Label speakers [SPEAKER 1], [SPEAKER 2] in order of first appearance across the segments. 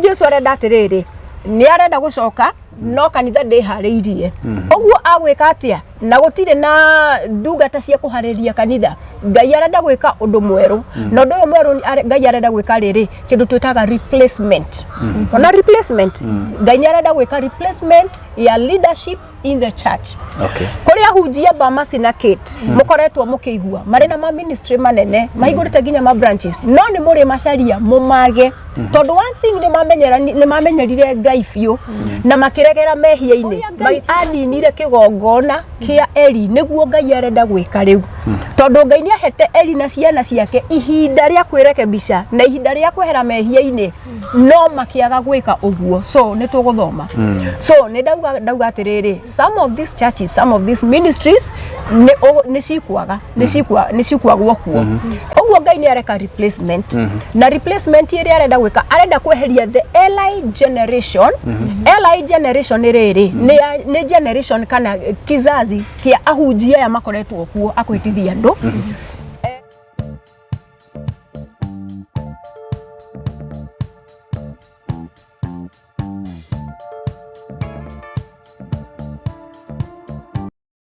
[SPEAKER 1] Jesu arenda atĩrĩrĩ, nĩ arenda gũcoka no kanitha ndĩharĩirie. Ũguo agwĩka atĩa? Na gũtirĩ na ndungata cia kũharĩria kanitha. Ngai arenda gwĩka ũndũ mwerũ, na ũndũ ũyũ mwerũ Ngai arenda gwĩka rĩrĩ, kĩndũ twĩtaga replacement. Ona replacement, Ngai nĩ arenda gwĩka replacement ya leadership in the church. Kũrĩ ahunjia Bamasi na Kate mũkoretwo mũkĩigua marĩ na ma ministry manene, mahingũrĩte nginya ma branches, no nĩ mũrĩ macaria mũmage, tondũ one thing nĩ mamenyerire Ngai biũ na makĩregera mehia-inĩ. Ngai aninire kĩgongona kĩa Eli, nĩguo Ngai arenda gwĩka rĩu, tondũ Ngai nĩ ahete Eli na ciana ciake ihinda rĩa kwĩrekebisha na ihinda rĩa kwehera mehia-inĩ, no makĩaga gwĩka ũguo. So nĩ tũgũthoma. So nĩ ndauga atĩrĩrĩ, some of these churches, some of these ministries nĩ cikwaga, nĩ cikwagwo kuo. Ũguo Ngai nĩ areka replacement, na replacement ĩrĩa arenda gwĩka, arenda kweheria the Eli generation. Eli generation nĩ rĩrĩ, nĩ generation kana kizazi kĩa ahunjia aya makoretwo kuo akwĩtithia andũ.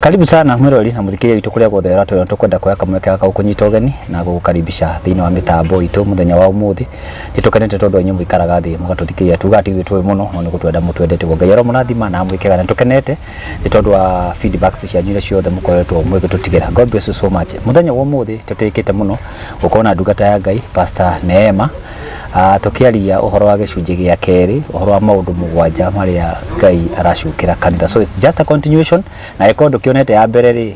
[SPEAKER 2] Karibu sana mwirori na mũthikĩrĩria witũ kũrĩa guothe ũratwĩra. Tũkwenda kuoya kamweke gaka gũkũnyita ũgeni na gũgũkaribisha thĩinĩ wa mĩtambo itũ mũthenya wa ũmũthĩ. Nĩ tũkenete tondũ inyuĩ mũikaraga thĩ mũgatũthikĩrĩria. Tugaga ti ithuĩ tũĩ mũno, no nĩ gũtwenda mũtwendete. Ũguo Ngai aromũrathima na amwĩkĩra. Nĩ tũkenete nĩ tondũ wa feedbacks cianyu iria ciothe mũkoretwo mũgĩtũtigĩra. God bless you so much. Mũthenya wa ũmũthĩ tũtĩkĩte mũno gũkorwo na ndungata ya Ngai, Pastor Neema, tũkĩaria ũhoro wa gĩcunjĩ gĩa kerĩ, ũhoro wa maũndũ 7 marĩa Ngai aracukĩra kanitha. So it's just a continuation, na ĩkorwo ndũkĩonete ya mbere rĩ,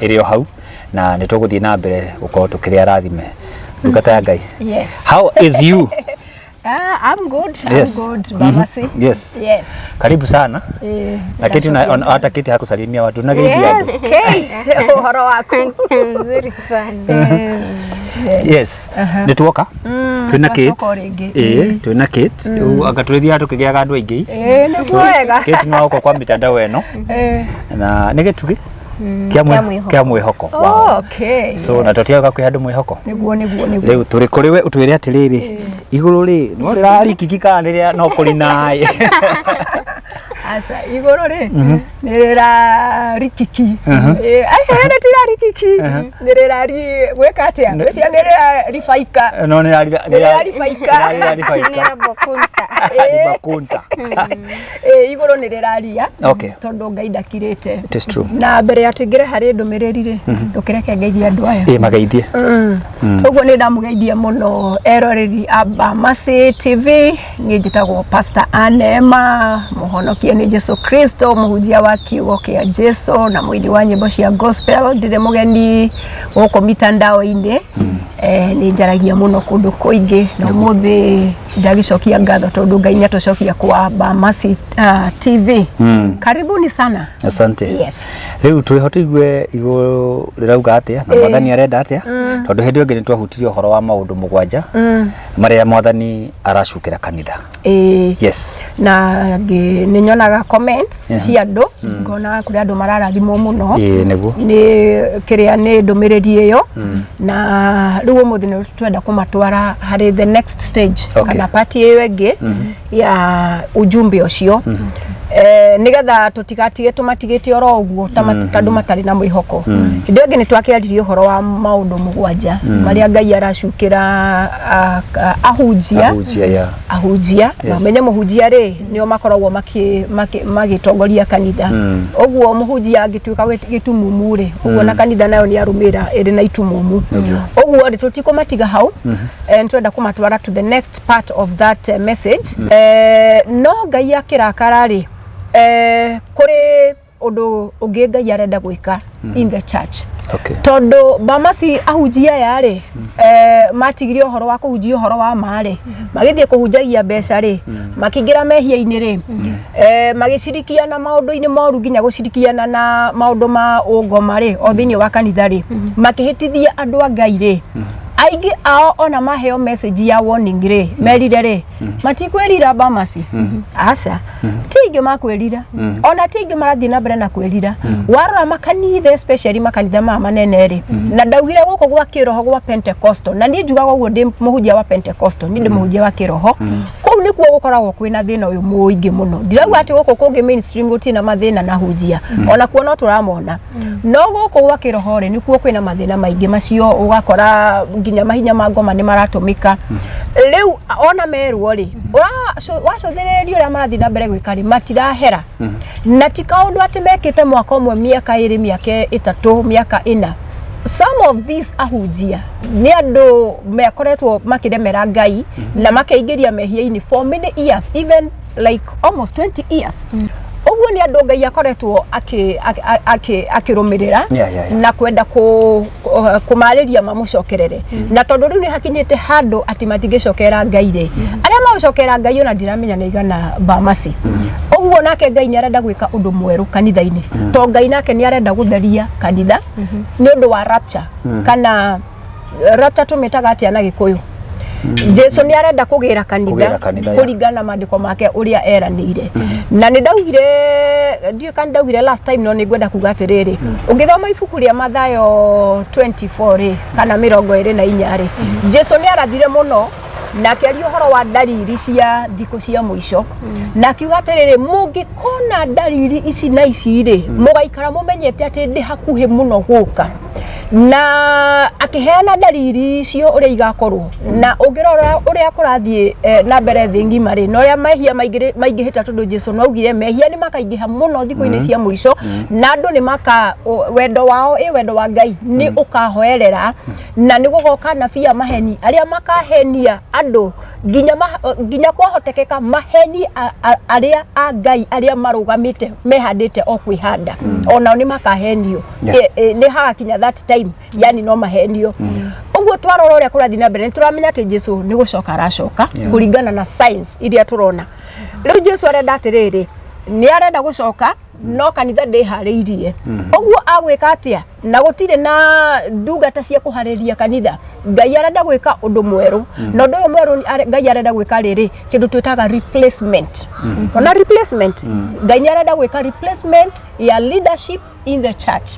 [SPEAKER 2] ĩrĩ o hau, na nĩ tũgũthiĩ na mbere gũkorwo tũkĩrĩ arathime. Ndungata ya Ngai,
[SPEAKER 1] Yes.
[SPEAKER 2] how is you?
[SPEAKER 1] Ah, I'm good. I'm good, Bamasi. Yes.
[SPEAKER 2] Karibu sana. Na Kate, hata Kate hakusalimia watu na geithia
[SPEAKER 1] Yes,
[SPEAKER 2] andũ.
[SPEAKER 1] Kate, ũhoro waku?
[SPEAKER 3] Nzuri sana.
[SPEAKER 2] Yes. Nĩ tuoka. Twĩna Kate.
[SPEAKER 1] Twacoka o rĩngĩ.
[SPEAKER 2] Ĩĩ, twĩna Kate. Rĩu anga tũrĩthiaga tũkĩgĩaga andũ aingĩ.
[SPEAKER 1] Ĩĩ, nĩguo wega.
[SPEAKER 2] Kate nĩ wagoka kwa mitandao ĩno. Na nĩ gĩtugĩ kĩa
[SPEAKER 3] Kĩa mwĩhoko.
[SPEAKER 2] Kĩa mwĩhoko.
[SPEAKER 1] Oh,
[SPEAKER 2] Wow.
[SPEAKER 1] okay.
[SPEAKER 2] So na tũtiaga kwĩ handũ mwĩhoko.
[SPEAKER 1] Nĩguo.
[SPEAKER 2] Rĩu tũrĩ kũrĩ we ũtwĩre atĩrĩrĩ, igũrũ rĩ no rĩrarikiki kana rĩrĩa no kũrinaĩ?
[SPEAKER 1] Aca, igũrũ rĩ nĩ rĩrarikiki. Ĩĩ, ai, nĩ tirarikiki, nĩ rĩrari gwĩka atĩa? Ngwĩciria nĩ rĩraribaika.
[SPEAKER 2] No nĩ
[SPEAKER 1] Nĩ rĩraribaika.
[SPEAKER 2] Rĩraribaika.
[SPEAKER 3] Nirabokunta.
[SPEAKER 2] Ribakunta.
[SPEAKER 1] Ĩĩ, igũrũ nĩ rĩraria tondũ Ngai ndakirĩte.
[SPEAKER 2] It is true.
[SPEAKER 1] Na mbere ya tũingĩre harĩ ndũmĩrĩri rĩ, ndũkĩreke ngeithie andũ aya.
[SPEAKER 2] Ĩĩ, mageithie.
[SPEAKER 1] Ũguo nĩ ndamũgeithia mũno eroreri a Bamasi TV. Niĩ njĩtagwo Pastor Anema, mũhonokia nĩ Jesu Kristo, mũhunjia wa kiugo kĩa Jesu na mũini wa nyĩmbo cia gospel. Ndirĩ mũgeni gũkũ mitandao-inĩ. Nĩ njaragia mũno kũndũ kũingĩ, na ũmũthĩ ndagĩcokia ngatho tondũ Ngai nĩ atũcokia kwa Bamasi TV. Karibuni sana.
[SPEAKER 2] Asante.
[SPEAKER 1] Yes.
[SPEAKER 2] Rĩu twĩho tũigue igũrũ rĩrauga atĩa na mwathani arenda atĩa, tondũ hĩndĩ ĩyo ĩngĩ nĩ twahutirie ũhoro wa maũndũ 7 marĩa mwathani aracukĩra kanitha.
[SPEAKER 1] Ĩĩ.
[SPEAKER 2] Yes.
[SPEAKER 1] Na nĩ nyonaga comments cia andũ, ngona kũrĩ andũ mararathimwo mũno.
[SPEAKER 2] Ĩĩ, nĩguo.
[SPEAKER 1] Nĩ kĩrĩa nĩ ndũmĩrĩri ĩyo, na rĩu ũmũthĩ nĩ twenda kũmatwara harĩ the next stage kana part ĩyo ĩngĩ ya ujumbe ũcio, nĩgetha tũtigatige tũmatigĩte oro ũguo ta andũ matarĩ na mwĩhoko. Hĩndĩ ĩyo ĩngĩ nĩ twakĩaririe ũhoro wa maũndũ 7 marĩa Ngai aracukĩra ahunjia.
[SPEAKER 2] Ahunjia, yeah.
[SPEAKER 1] Ahunjia, na ũmenye mũhunjia rĩ, nĩo makoragwo magĩtongoria kanitha. Ũguo mũhunjia angĩtuĩka gĩtumumu rĩ, ũguo na kanitha nayo nĩ arũmĩrĩra ĩrĩ na itumumu. Ũguo rĩ, tũtikũmatiga hau. Nĩ twenda kũmatwara to the next part of that message. No Ngai akĩrakara rĩ, kũrĩ ũndũ ũngĩ Ngai arenda gwĩka in the church. Tondũ Bamasi ahunjia aya rĩ, matigire ũhoro wa kũhunjia ũhoro wa ma rĩ, magĩthiĩ kũhunjagia mbeca rĩ, makĩingĩra mehia-inĩ rĩ, magĩcirikiana maũndũ-inĩ moru, nginya gũcirikiana na maũndũ ma ũngoma rĩ, o thĩinĩ wa kanitha rĩ, makĩhĩtithia andũ a Ngai rĩ. Aingĩ ao ona maheo message ya warning rĩ, merire rĩ, matikwĩrira Bamasi. Aca, ti aingĩ makwĩrira, ona ti aingĩ marathiĩ na mbere na kwĩrira. Warora makanitha, especially makanitha maya manene rĩ, na ndaugire gũkũ gwa kĩroho gwa Pentecostal, na niĩ njugaga ũguo ndĩ mũhunjia wa Pentecostal, niĩ ndĩ mũhunjia wa kĩroho, kũu nĩkuo gũkoragwo kwĩna thĩna ũyũ mũingĩ mũno. Ndirauga atĩ gũkũ kũngĩ mainstream gũtirĩ na mathĩna na hunjia, ona kuo no tũramona, no gũkũ gwa kĩroho rĩ, nĩkuo kwĩna mathĩna maingĩ macio. Ũgakora nginya mahinya ma ngoma nĩ maratũmĩka. Rĩu ona merwo rĩ, wacũthĩrĩria ũrĩa marathiĩ na mbere gwĩka rĩ, matirahera, na ti kaũndũ atĩ mekĩte mwaka ũmwe, mĩaka 2, mĩaka 3, mĩaka 4. Some of these ahunjia nĩ andũ makoretwo makĩremera Ngai na makeingĩria mehia-inĩ for many years, even like almost 20 years. Ũguo nĩ andũ Ngai akoretwo akĩrũmĩrĩra na kwenda kũmarĩria mamũcokerere, na tondũ rĩu nĩ hakinyĩte handũ atĩ matingĩcokera Ngai rĩ, arĩa magũcokera Ngai ona ndiramenya nĩ igana, Bamasi. Ũguo nake Ngai nĩ arenda gwĩka ũndũ mwerũ kanitha-inĩ, to Ngai nake nĩ arenda gũtheria kanitha nĩ ũndũ wa rapture. Kana rapture tũmĩtaga atĩa na Gĩkũyũ? Jesu nĩ arenda kũgĩra kanitha
[SPEAKER 2] Kũgĩra kanitha, yeah.
[SPEAKER 1] kũringana na maandĩko make ũrĩa eranĩire. Na nĩ ndaugire, ndiũĩ kana ndaugire last time, no nĩ ngwenda kuga atĩrĩrĩ, ũngĩthoma ibuku rĩa Mathayo 24 rĩ, kana 24 rĩ, Jesu nĩ arathire mũno na akĩaria ũhoro wa ndariri cia thikũ cia mũico, na akiuga atĩrĩrĩ, mũngĩkona ndariri ici na ici rĩ, mũgaikara mũmenyete atĩ ndĩ hakuhĩ mũno gũka. Na akĩheana ndariri icio ũrĩa igakorwo, na ũngĩrora ũrĩa kũrathiĩ na mbere thĩ ng'ima rĩ, na ũrĩa mehia maingĩhĩte, tondũ Jesu no augire mehia nĩ makaingĩha mũno thikũ-inĩ cia mũico, na andũ nĩ maka wendo wao ĩ wendo wa Ngai nĩ ũkahoerera, na nĩ gũgoka anabii a maheni arĩa makahenia andũ nginya kwahotekeka maheni arĩa a Ngai arĩa marũgamĩte mehandĩte o kwĩhanda, onao nĩ makahenio. Nĩ hagakinya that time, yani no mahenio. Ũguo twarora ũrĩa kũrathiĩ na mbere, nĩ tũramenya atĩ Jesu nĩ gũcoka aracoka kũringana na signs iria tũrona. Rĩu Jesu arenda atĩrĩrĩ, nĩ arenda gũcoka, no kanitha ndĩharĩirie. Ũguo agwĩka atĩa? Na gũtirĩ na ndungata cia kũharĩria kanitha. Ngai arenda gwĩka ũndũ mwerũ, na ũndũ ũyũ mwerũ Ngai arenda gwĩka rĩrĩ, kĩndũ twĩtaga replacement. Ona replacement, Ngai nĩ arenda gwĩka replacement ya leadership in the church.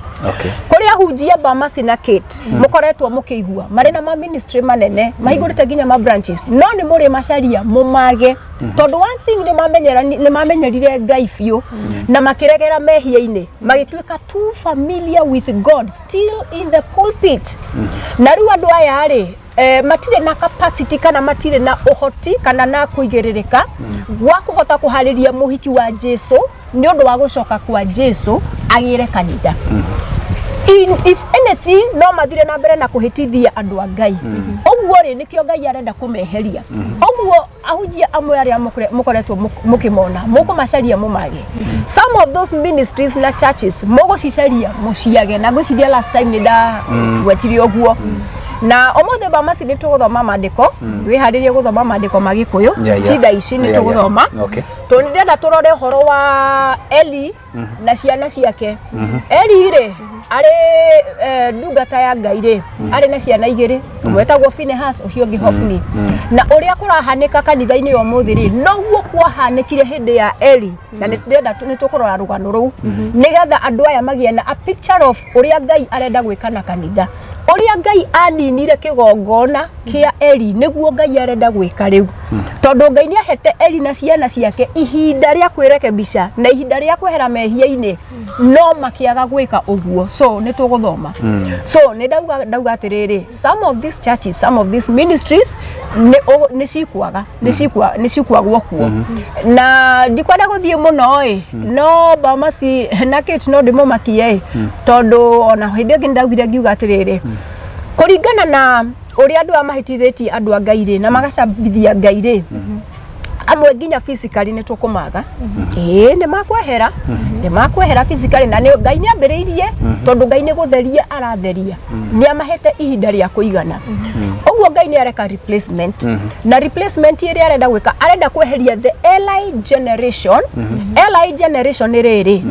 [SPEAKER 1] Kũrĩ ahunjia, Bamasi na Kate, mũkoretwo mũkĩigua marĩ na ma ministry manene, mahingũrĩte nginya ma branches, no nĩ mũrĩ macaria mũmage, tondũ one thing nĩ mamenyerire Ngai biũ na makĩregera mehia-inĩ, magĩtuĩka too familiar with God still in the pulpit. Na rĩu andũ aya rĩ, matirĩ na capacity kana matirĩ na ũhoti kana na kũigĩrĩrĩka gwa kũhota kũharĩria mũhiki wa Jesu nĩ ũndũ wa gũcoka kwa Jesu agĩre kanitha. If anything, no mathire na mbere na kũhĩtithia andũ a Ngai. Ũguo rĩ, nĩkĩo Ngai arenda kũmeheria. Ũguo ahunjia amwe arĩa mũkoretwo mũkĩmona, mũkũmacaria mũmage. Some of those ministries na churches mũgũcicaria mũciage, na ngwĩciria last time nĩ ndagwetire ũguo. Na ũmũthĩ, Bamasi, nĩ tũgũthoma maandĩko. Wĩharĩrie gũthoma maandĩko ma Gĩkũyũ. Ti thaa ici nĩ tũgũthoma. Tondũ ndĩrenda tũrore ũhoro wa Eli na ciana ciake. Eli rĩ, arĩ ndungata ya Ngai rĩ, arĩ na ciana igĩrĩ, ũmwe wetagwo Finehas, ũcio ũngĩ Hofni. Na ũrĩa kũrahanĩka kanitha-inĩ ya ũmũthĩ rĩ, noguo kwahanĩkire hĩndĩ ya Eli, na nĩ ndĩrenda nĩ tũkũrora rũgano rũu nĩgetha andũ aya magĩe na a picture of ũrĩa Ngai arenda gwĩka na kanitha. Ũrĩa Ngai aninire kĩgongona kĩa Eli nĩguo Ngai arenda gwĩka rĩu, tondũ Ngai nĩ ahete Eli na ciana ciake ihinda rĩa kwĩrekebisha na ihinda rĩa kwehera mehia-inĩ, no makĩaga gwĩka ũguo. So nĩ tũgũthoma. So nĩ ndauga atĩrĩrĩ, some of these churches, some of these ministries nĩ cikwaga, nĩ cikwagwo kuo, na ndikwenda gũthiĩ mũno ĩ, no Bamasi na Kate, no ndĩmũmakie ĩ, tondũ ona hĩndĩ ĩngĩ nĩndaugire ngiuga atĩrĩrĩ, kũringana na ũrĩa andũ aya mahĩtithĩtie andũ a Ngai rĩ, na magacambithia Ngai rĩ, amwe nginya physically nĩ tũkũmaga. Ĩĩ, nĩ makwehera, nĩ makwehera physically, na nĩ Ngai nĩ ambĩrĩirie, tondũ Ngai nĩ gũtheria aratheria, nĩ amahete ihinda rĩa kũigana. Ũguo Ngai nĩ areka replacement, na replacement ĩrĩa arenda gwĩka, arenda kweheria the Eli generation. Eli generation nĩ rĩrĩ,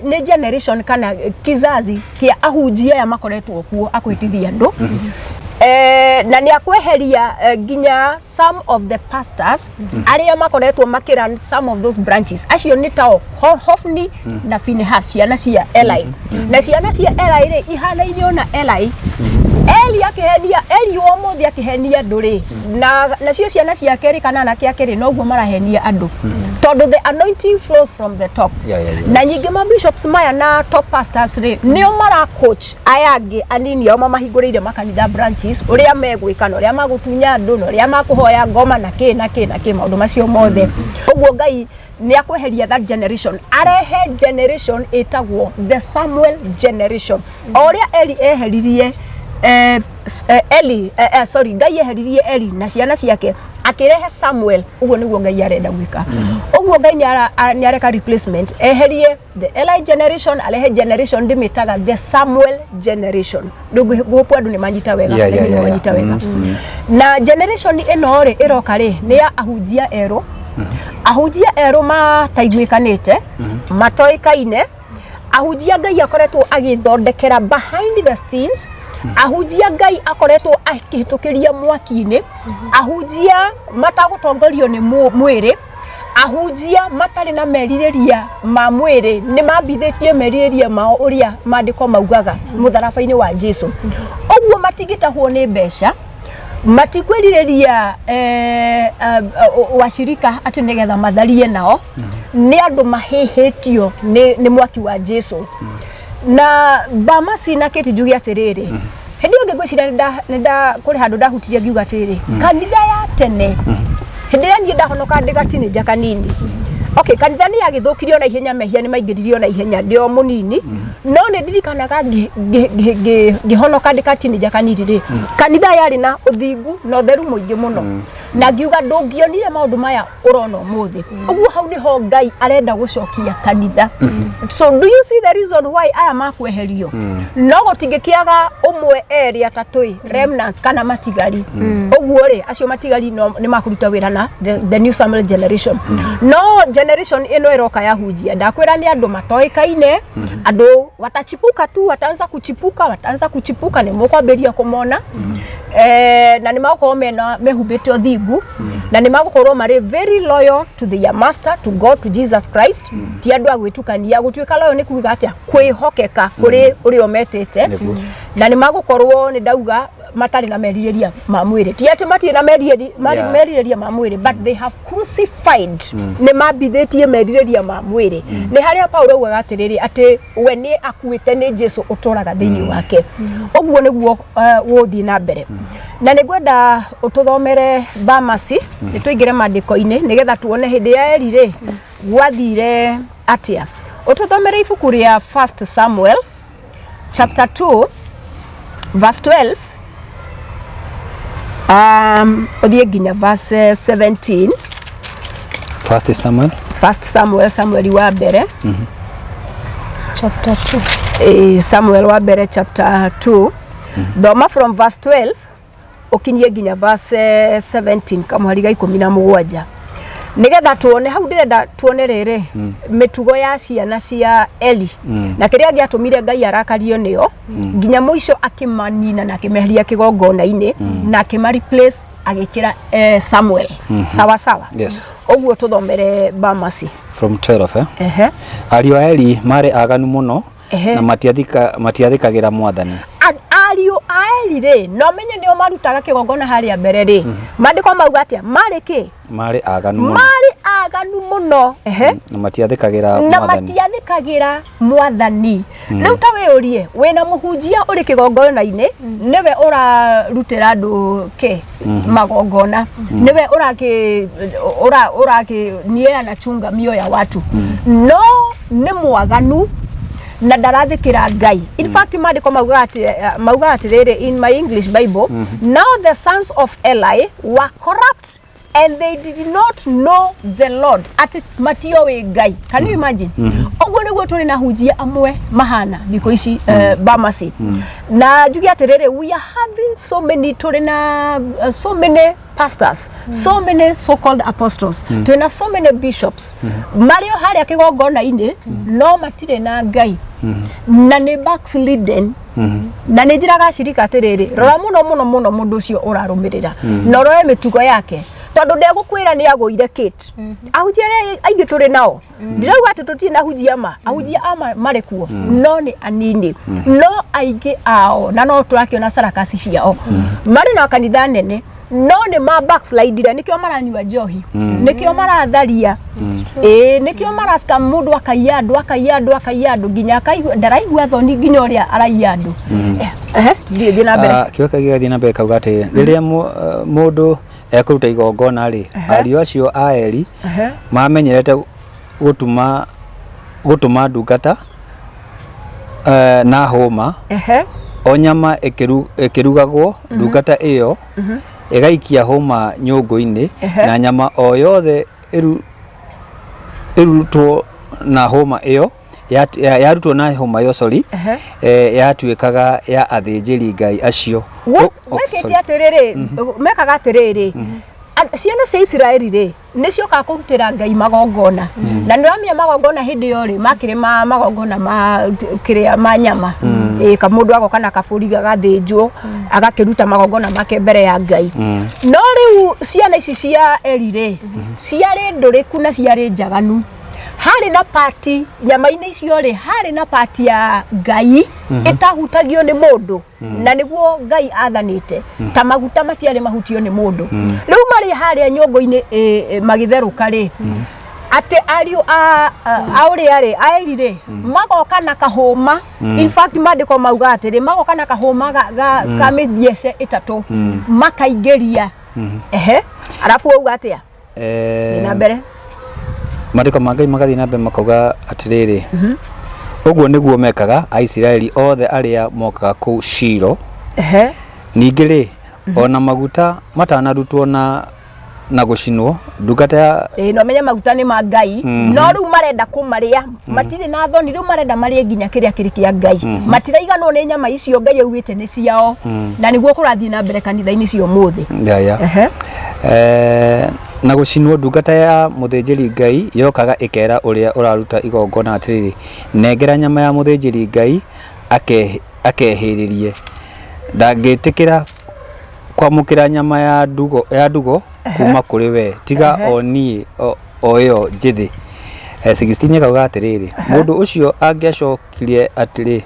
[SPEAKER 1] nĩ generation kana kizazi kĩa ahunjia aya makoretwo kuo akũhĩtithia andũ. Na nĩ akweheria nginya some of the pastors arĩa makoretwo makĩrun some of those branches. Acio nĩ tao Hophni na Phinehas, ciana cia Eli. Na ciana cia Eli rĩ, ihanaine ona Eli. Eli akĩhenia, Eli wa ũmũthĩ akĩhenia andũ rĩ, na nacio ciana ciake rĩ, kana anake ake rĩ, noguo marahenia andũ, tondũ the anointing flows from the top. Na nyingĩ ma bishops maya na top pastors rĩ, nĩo mara coach aya angĩ anini ao mamahingũrĩire makanitha branches, ũrĩa megwĩka na ũrĩa magũtunya andũ na ũrĩa makũhoya ngoma na kĩ na kĩ na kĩ, maũndũ macio mothe. Ũguo Ngai nĩ akweheria that generation, arehe generation ĩtagwo the Samuel generation. O ũrĩa Eli eheririe Eli, sorry, Ngai eheririe Eli na ciana ciake akĩrehe Samuel, ũguo nĩguo Ngai arenda gwĩka. Ũguo Ngai nĩ areka replacement, eherie the Eli generation, arehe generation ndĩmĩtaga the Samuel generation. Ngũkũ andũ nĩ manyita wega, nĩ manyita wega. Na generation ĩno rĩ, ĩroka rĩ, nĩ ya ahunjia erũ, ahunjia erũ mataiguĩkanĩte, matoĩkaine, ahunjia Ngai akoretwo agĩthondekera behind the scenes, ahunjia Ngai akoretwo akĩhĩtũkĩria mwaki-inĩ, ahunjia matagũtongorio nĩ mwĩrĩ, ahunjia matarĩ na merirĩria ma mwĩrĩ, nĩ mambithĩtie merirĩria mao ũrĩa maandĩko maugaga mũtharaba-inĩ wa Jesu. Ũguo matingĩtahwo nĩ mbeca, matikwĩrirĩria wacirika atĩ nĩgetha matharie nao. Nĩ andũ mahĩhĩtio nĩ mwaki wa Jesu. Na Bamasi na Kĩti, njuge atĩrĩrĩ, hĩndĩ ĩyo ĩngĩ ngwĩciria nĩ nda kũrĩ handũ ndahutirie ngiuga atĩrĩrĩ, kanitha ya tene, hĩndĩ ĩrĩa niĩ ndahonoka ndĩ gatinĩnja kanini, okay, kanitha nĩ yagĩthũkirio na ihenya, mehia nĩ maingĩririo na ihenya ndĩ o mũnini, no nĩ ndirikanaga ngĩhonoka ndĩ gatinĩnja kanini rĩ, kanitha yarĩ na ũthingu na ũtheru mũingĩ mũno, na ngiuga ndũngĩonire maũndũ maya ũrona ũmũthĩ. Ũguo hau nĩho Ngai arenda gũcokia kanitha. So do you see the reason why aya makweherio? No gũtingĩkĩaga ũmwe, erĩ, atatũ ĩ, remnants kana matigari. Ũguo rĩ, acio matigari no nĩ makũruta wĩra na the new Samuel generation. No generation ĩno ĩroka ya hunjia, ndakwĩra nĩ andũ matoĩkaine, andũ watachipuka tu, wataanza kuchipuka, wataanza kuchipuka, nĩ mũkwambĩrĩria kũmona, na nĩ magũkorwo mena mehumbĩte ũthingu, na nĩ magũkorwo marĩ very loyal to their master, to God, to Jesus Christ. Ti andũ a gwĩtukania. Gũtuĩka loyal nĩ kuga atĩa? Kwĩhokeka kũrĩ ũrĩa ũmetĩte. Na nĩ magũkorwo, nĩ ndauga, matarĩ na merirĩria ma mwĩrĩ. Ti atĩ matirĩ na merirĩria ma mwĩrĩ, but they have crucified, nĩ mambithĩtie merirĩria ma mwĩrĩ. Nĩ harĩa Paulo augaga atĩrĩrĩ, atĩ we nĩ akuĩte, nĩ Jesu ũtũraga thĩinĩ wake. Ũguo nĩguo gũthiĩ na mbere. Na nĩ ngwenda ũtũthomere Bamasi, nĩ tũingĩre maandĩko-inĩ nĩgetha tuone hĩndĩ ya Eli rĩ, gwathire atĩa. Ũtũthomere ibuku rĩa First Samuel chapter 2 verse 12, ũthiĩ nginya verse 17.
[SPEAKER 2] First Samuel.
[SPEAKER 1] First Samuel, Samuel wa mbere.
[SPEAKER 3] Chapter 2.
[SPEAKER 1] Samuel wa mbere chapter 2, thoma from verse 12 ũkinyie nginya verse 17, kamũhari ga 17, nigetha tuone hau. Ndĩrenda tuone rĩrĩ, mĩtugo ya ciana cia Eli na kĩrĩa gĩatũmire Ngai arakario nĩo nginya mũico akĩmanina na akĩmeheria kĩgongona-inĩ na akĩma replace agĩkĩra Samuel. Sawa sawa?
[SPEAKER 2] Yes.
[SPEAKER 1] Ũguo tũthomere Bamasi.
[SPEAKER 2] From 12, eh?
[SPEAKER 1] Ehe.
[SPEAKER 2] Ariũ a Eli marĩ aganu mũno
[SPEAKER 1] Ehe.
[SPEAKER 2] na matiathĩkagĩra mwathani.
[SPEAKER 1] Ariũ a Eli rĩ, no menye nĩo marutaga kĩgongona harĩa mbere rĩ, maandĩko mauga atĩa? Marĩ kĩ?
[SPEAKER 2] Marĩ aganu mũno.
[SPEAKER 1] Marĩ aganu mũno, ehe.
[SPEAKER 2] Na matiathĩkagĩra
[SPEAKER 1] Na
[SPEAKER 2] mwathani.
[SPEAKER 1] Matiathĩkagĩra mwathani. Rĩu ta wĩyũrie, wĩna mũhunjia ũrĩ kĩgongona-inĩ, nĩwe ũrarutĩra andũ kĩ magongona, nĩwe ũrakĩ ũra ũrakĩ niye anachunga mioyo ya watu, no nĩ mwaganu na ndarathĩkĩra Ngai. In fact, maandĩko maugaga atĩrĩrĩ, in my English Bible, "Now the sons of Eli were corrupt and they did not know the Lord," atĩ matioĩ Ngai. Can you imagine? Ũguo nĩguo tũrĩ na hunjia amwe mahana thikũ ici, Bamasi. Na njuge atĩrĩrĩ, we are having so many, tũrĩ na so many pastors, so many so called apostles, twĩna so many bishops marĩ o harĩa kĩgongona-inĩ, no matirĩ na Ngai na nĩ backslidden. Na nĩ njĩraga acirika atĩrĩrĩ, rora mũno mũno mũno mũndũ ũcio ũrarũmĩrĩra na ũrore mĩtugo yake, tondũ ndegũkwĩra nĩ agũire kate. Ahunjia arĩa aingĩ tũrĩ nao, ndirauga atĩ tũtirĩ na ahunjia ma, ahunjia ama marĩ kuo, no nĩ anini, no aingĩ ao na no tũrakĩona sarakasi ciao marĩ na kanitha nene, no nĩ ma backslide, nĩkĩo maranyua njohi, nĩkĩo maratharia, ĩĩ, nĩkĩo marascam mũndũ, akaiya andũ, akaiya andũ, akaiya andũ nginya akaigua ndaraigua thoni nginya ũrĩa araiya andũ. Ehe, thiĩ na mbere.
[SPEAKER 2] Ah, kĩoka gĩgathiĩ na mbere kauga atĩ rĩrĩa mũndũ ekũruta igongona rĩ, ariũ acio a Eli mamenyerete gũtũma ndungata na hũma o nyama ĩkĩrugagwo, ndungata ĩyo ĩgaikia hũma nyũngũ-inĩ, na nyama o yothe ĩrutwo na hũma ĩyo yarutwo na hũma ĩyo, sorry, yatuĩkaga ya athĩnjĩri Ngai acio. Oh, oh,
[SPEAKER 1] Wekĩte
[SPEAKER 2] sorry.
[SPEAKER 1] Atĩrĩrĩ, mekaga atĩrĩrĩ, ciana cia Isiraeli rĩ, nĩ ciokaga kũrutĩra Ngai magongona, na nĩ ũramenya magongona hĩndĩ ĩyo rĩ, makĩrĩ ma magongona ma kĩrĩa, ma nyama. Ĩ kamũndũ agoka na kabũri gagathĩnjwo, agakĩruta magongona make mbere ya Ngai. No rĩu ciana ici cia Eli rĩ, ciarĩ ndũrĩku na ciarĩ njaganu. Harĩ na pati nyama-inĩ icio rĩ, harĩ na pati ya Ngai ĩtahutagio nĩ mũndũ, na nĩguo Ngai athanĩte, ta maguta matiarĩ mahutio nĩ mũndũ. Rĩu marĩ harĩa nyũngũ-inĩ magĩtherũka rĩ, atĩ ariũ a ũrĩa rĩ, a Eli rĩ, magoka na kahũma. In fact, maandĩko mauga atĩrĩ, magoka na kahũma ga mĩthiece 3, makaingĩria. Ehe, arabu wauga atĩa? Na mbere.
[SPEAKER 2] Maandĩko ma Ngai magathiĩ na mbere makauga atĩrĩrĩ, ũguo nĩguo mekaga Aisiraeli othe arĩa mokaga kũu Shilo. Ningĩ rĩ, ona maguta matanarutwo na gũcinwo, ndungata ya
[SPEAKER 1] Ĩĩ, no menye maguta nĩ ma Ngai, no rĩu marenda kũmarĩa, matirĩ na thoni. Rĩu marenda marĩe nginya kĩrĩa kĩrĩ kĩa Ngai, matiraiganwo nĩ nyama icio Ngai augĩte nĩ ciao, na nĩguo kũrathiĩ na mbere kanitha-inĩ cio ũmũthĩ.
[SPEAKER 2] Ya. Na gũcinwo, ndungata ya mũthĩnjĩri Ngai yokaga ĩkera ũrĩa ũraruta igongona atĩrĩrĩ, nengera nyama ya mũthĩnjĩri Ngai akehĩrĩrie. Ndangĩtĩkĩra kwamũkĩra nyama ya ndugo kuma kũrĩ we tiga o niĩ o ĩyo njĩthĩ. 16 ĩkauga atĩrĩrĩ, mũndũ ũcio angĩacokirie atĩrĩ,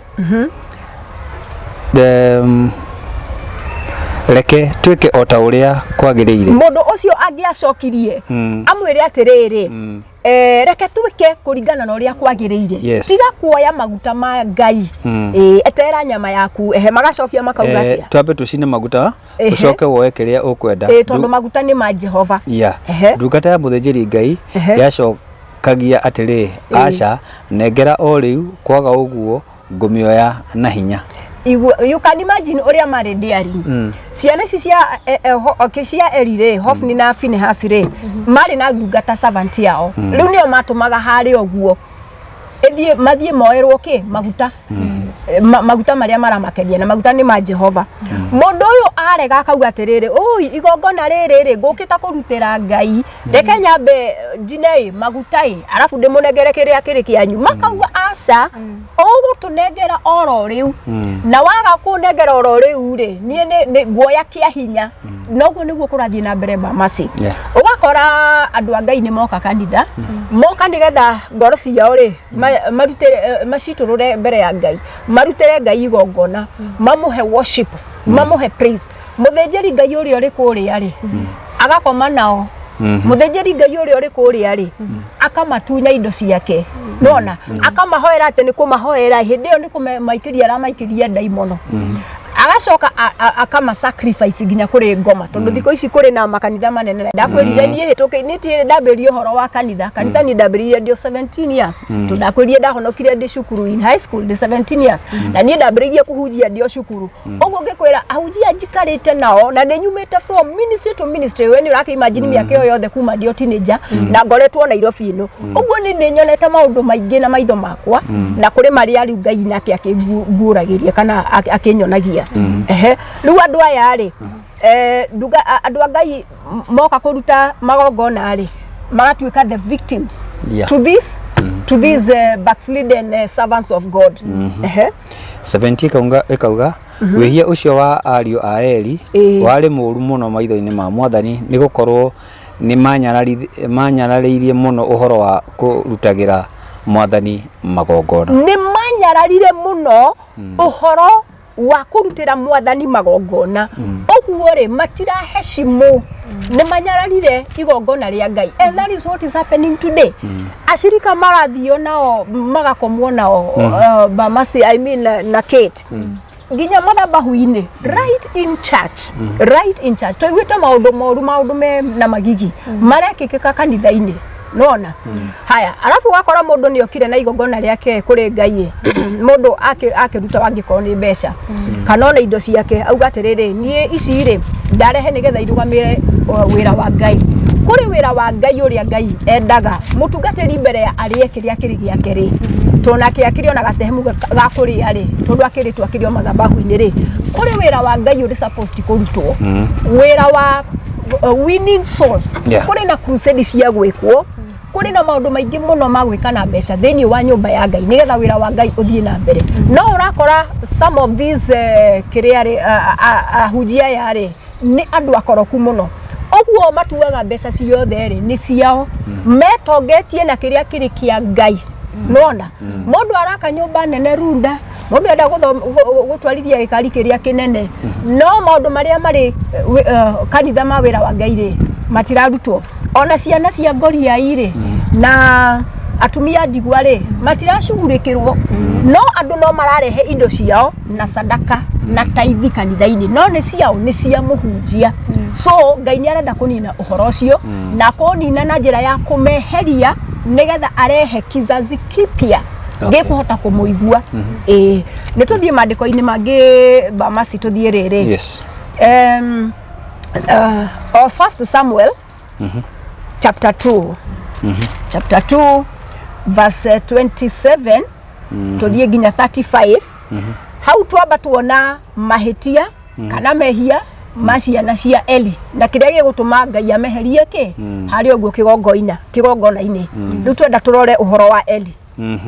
[SPEAKER 2] reke twĩke o ta ũrĩa kwagĩrĩire.
[SPEAKER 1] Mũndũ ũcio angĩacokirie amwĩre atĩrĩrĩ, reke twĩke kũringana na ũrĩa kwagĩrĩire, tiga kuoya maguta ma Ngai. Etera nyama yaku. Ehe, magacokia makauga atĩa?
[SPEAKER 2] Twambe tũcine maguta, ũcoke woe kĩrĩa ũkwenda.
[SPEAKER 1] Tondũ maguta nĩ ma Jehova.
[SPEAKER 2] Ndungata ya mũthĩnjĩri Ngai yacokagia atĩrĩ, aca, nengera o rĩu, kwaga ũguo ngũmĩoya na hinya.
[SPEAKER 1] You can imagine ũrĩa marĩ ndĩari ciana ici cia okay, cia Eli rĩ, Hofni na Finehasi rĩ, marĩ na ndungata servant yao. Rĩu nĩo matũmaga harĩa ũguo ĩthiĩ, mathiĩ moerwo kĩ maguta. Maguta marĩa maramakenia, na maguta nĩ ma Jehova. Mũndũ ũyũ arega akauga atĩrĩrĩ, ũi, igongona rĩrĩ rĩ, ngũkĩta kũrutĩra Ngai, reke nyambe njine ĩ maguta ĩ, arabu ndĩmũnengere kĩrĩa kĩrĩ kĩanyu. Makauga aca, ũgũtũnengera oro rĩu, na waga kũnengera oro rĩu rĩ, niĩ nĩ nguoya kĩa hinya. Noguo nĩguo kũrathiĩ na mbere mamasi. Ũgakora andũ a Ngai nĩ moka kanitha, moka nĩgetha ngoro ciao rĩ marutĩre, macitũrũre mbere ya Ngai, marutĩre Ngai igongona, mamũhe worship, mamũhe praise. Mũthĩnjĩri Ngai ũrĩa ũrĩ kũrĩa rĩ, agakoma nao. Mũthĩnjĩri Ngai ũrĩa ũrĩ kũrĩa rĩ, akamatunya indo ciake, nona akamahoera atĩ nĩ kũmahoera, hĩndĩ ĩyo nĩ kũmaikĩria aramaikĩria ndaimono, agacoka akama sacrifice nginya kũrĩ ngoma, tondũ thikũ ici kũrĩ na makanitha manene. Na ndakwĩrire niĩ hĩtũkĩ niĩ ti ndambĩrĩrie ũhoro wa kanitha. Kanitha niĩ ndambĩrĩirie ndĩ o 17 years, tondũ ndakwĩrire ndahonokire ndĩ cukuru, in high school, ndĩ 17 years, na niĩ ndambĩrĩirie kũhunjia ndĩ o cukuru. Ũguo ngĩkwĩra ahunjia njikarĩte nao na nĩ nyumĩte from ministry to ministry, we nĩ ũrakĩ imagine mĩaka ĩyo yothe kuma ndĩ o teenager na ngoretwo Nairobi ĩno. Ũguo nĩ nĩ nyonete maũndũ maingĩ na maitho makwa, na kũrĩ marĩa rĩu Ngai nake akĩnguũragĩria kana akĩnyonagia. Ehe, rĩu andũ aya rĩ, andũ a Ngai moka kũruta magongona rĩ, magatuĩka the victims to these backslidden servants of God. Ehe.
[SPEAKER 2] 70 ĩkauga wĩhia ũcio wa ariũ a Eli warĩ mũũru mũno maitho-inĩ ma Mwathani, nĩ gũkorwo nĩ manyararĩirie mũno ũhoro wa kũrutagĩra Mwathani magongona.
[SPEAKER 1] Nĩ manyararire mũno ũhoro wa kũrutĩra Mwathani magongona. Ũguo rĩ, matiraheshimu, nĩ manyararire igongona rĩa Ngai. And that is what is happening today. Acirika marathio nao magakomwo nao, Bamasi, I mean, na Kate, nginya mathabahu-inĩ, right in church, right in church. Tũiguĩte maũndũ moru, maũndũ me na magigi marekĩkĩka kanitha-inĩ, nona haya. Arabu wakora mũndũ nĩ okire na igongona rĩake kũrĩ Ngai, mũndũ akĩruta wangĩkorwo nĩ mbeca kana ona indo ciake, auga atĩrĩrĩ, niĩ ici rĩ ndarehe nĩgetha irũgamĩre wĩra wa Ngai. Kũrĩ wĩra wa Ngai ũrĩa Ngai endaga mũtungatĩri mbere ya arĩe kĩrĩa kĩrĩ gĩake rĩ, tondũ akĩrĩ ona gacehemu ga kũrĩa rĩ, tondũ akĩrĩtwo akĩrĩ o mathabahu-inĩ rĩ, kũrĩ wĩra wa Ngai ũrĩ supposed kũrutwo, wĩra wa winning souls. Kũrĩ na crusade cia gwĩkwo, kũrĩ na maũndũ maingĩ mũno ma gwĩka na mbeca thĩinĩ wa nyũmba ya Ngai nĩgetha wĩra wa Ngai ũthiĩ na mbere. No ũrakora some of these kĩrĩa rĩ, ahunjia aya rĩ, nĩ andũ akoroku mũno. Ũguo matuaga mbeca ciothe rĩ nĩ ciao, metongetie na kĩrĩa kĩrĩ kĩa Ngai. Nona mũndũ araka nyũmba nene Runda, mũndũ enda gũtwarithia gĩkari kĩrĩa kĩnene, no maũndũ marĩa marĩ kanitha ma wĩra wa Ngai rĩ, matirarutwo. Ona ciana cia ngoriai rĩ, na atumia ndigwa rĩ, matiracugurĩkĩrwo. No andũ no mararehe indo ciao na sadaka na taithi kanitha-inĩ, no nĩ ciao, nĩ cia mũhunjia. So Ngai nĩ arenda kũnina ũhoro ũcio, na kũnina na njĩra ya kũmeheria nĩgetha arehe kizazi kipya gĩkũhota kũmũigua. Ĩĩ, nĩ tũthiĩ maandĩko-inĩ mangĩ, Bamasi, tũthiĩ rĩrĩ.
[SPEAKER 2] Yes.
[SPEAKER 1] Or First Samuel chapter 2, chapter 2 verse 27 tũthiĩ nginya 35. Hau twamba tuona mahĩtia kana mehia ma ciana cia Eli na kĩrĩa gĩgũtũma Ngai ameherie kĩ harĩ ũguo kĩgongoina kĩgongona-inĩ. Rĩu twenda tũrore ũhoro wa Eli.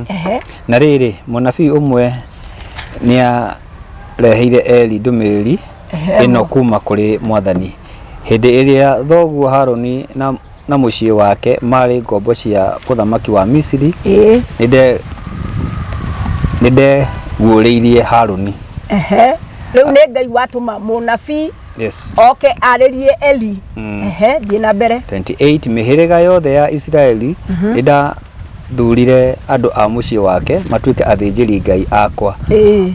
[SPEAKER 1] Ehe.
[SPEAKER 2] Na rĩrĩ, mũnabii ũmwe nĩareheire Eli ndũmĩrĩri ĩno kuma kũrĩ Mwathani: Hĩndĩ ĩrĩa thoguo Harũni na mũciĩ wake maarĩ ngombo cia mũthamaki wa Misiri, nĩndeguũrĩirie Harũni.
[SPEAKER 1] Ehe, rĩu nĩ Ngai watũma mũnabii oke arĩrie Eli. Ehe, thiĩ na mbere.
[SPEAKER 2] 28 Mĩhĩrĩga yothe ya Isiraeli nĩndathurire andũ a mũciĩ wake matuĩke athĩnjĩri Ngai akwa,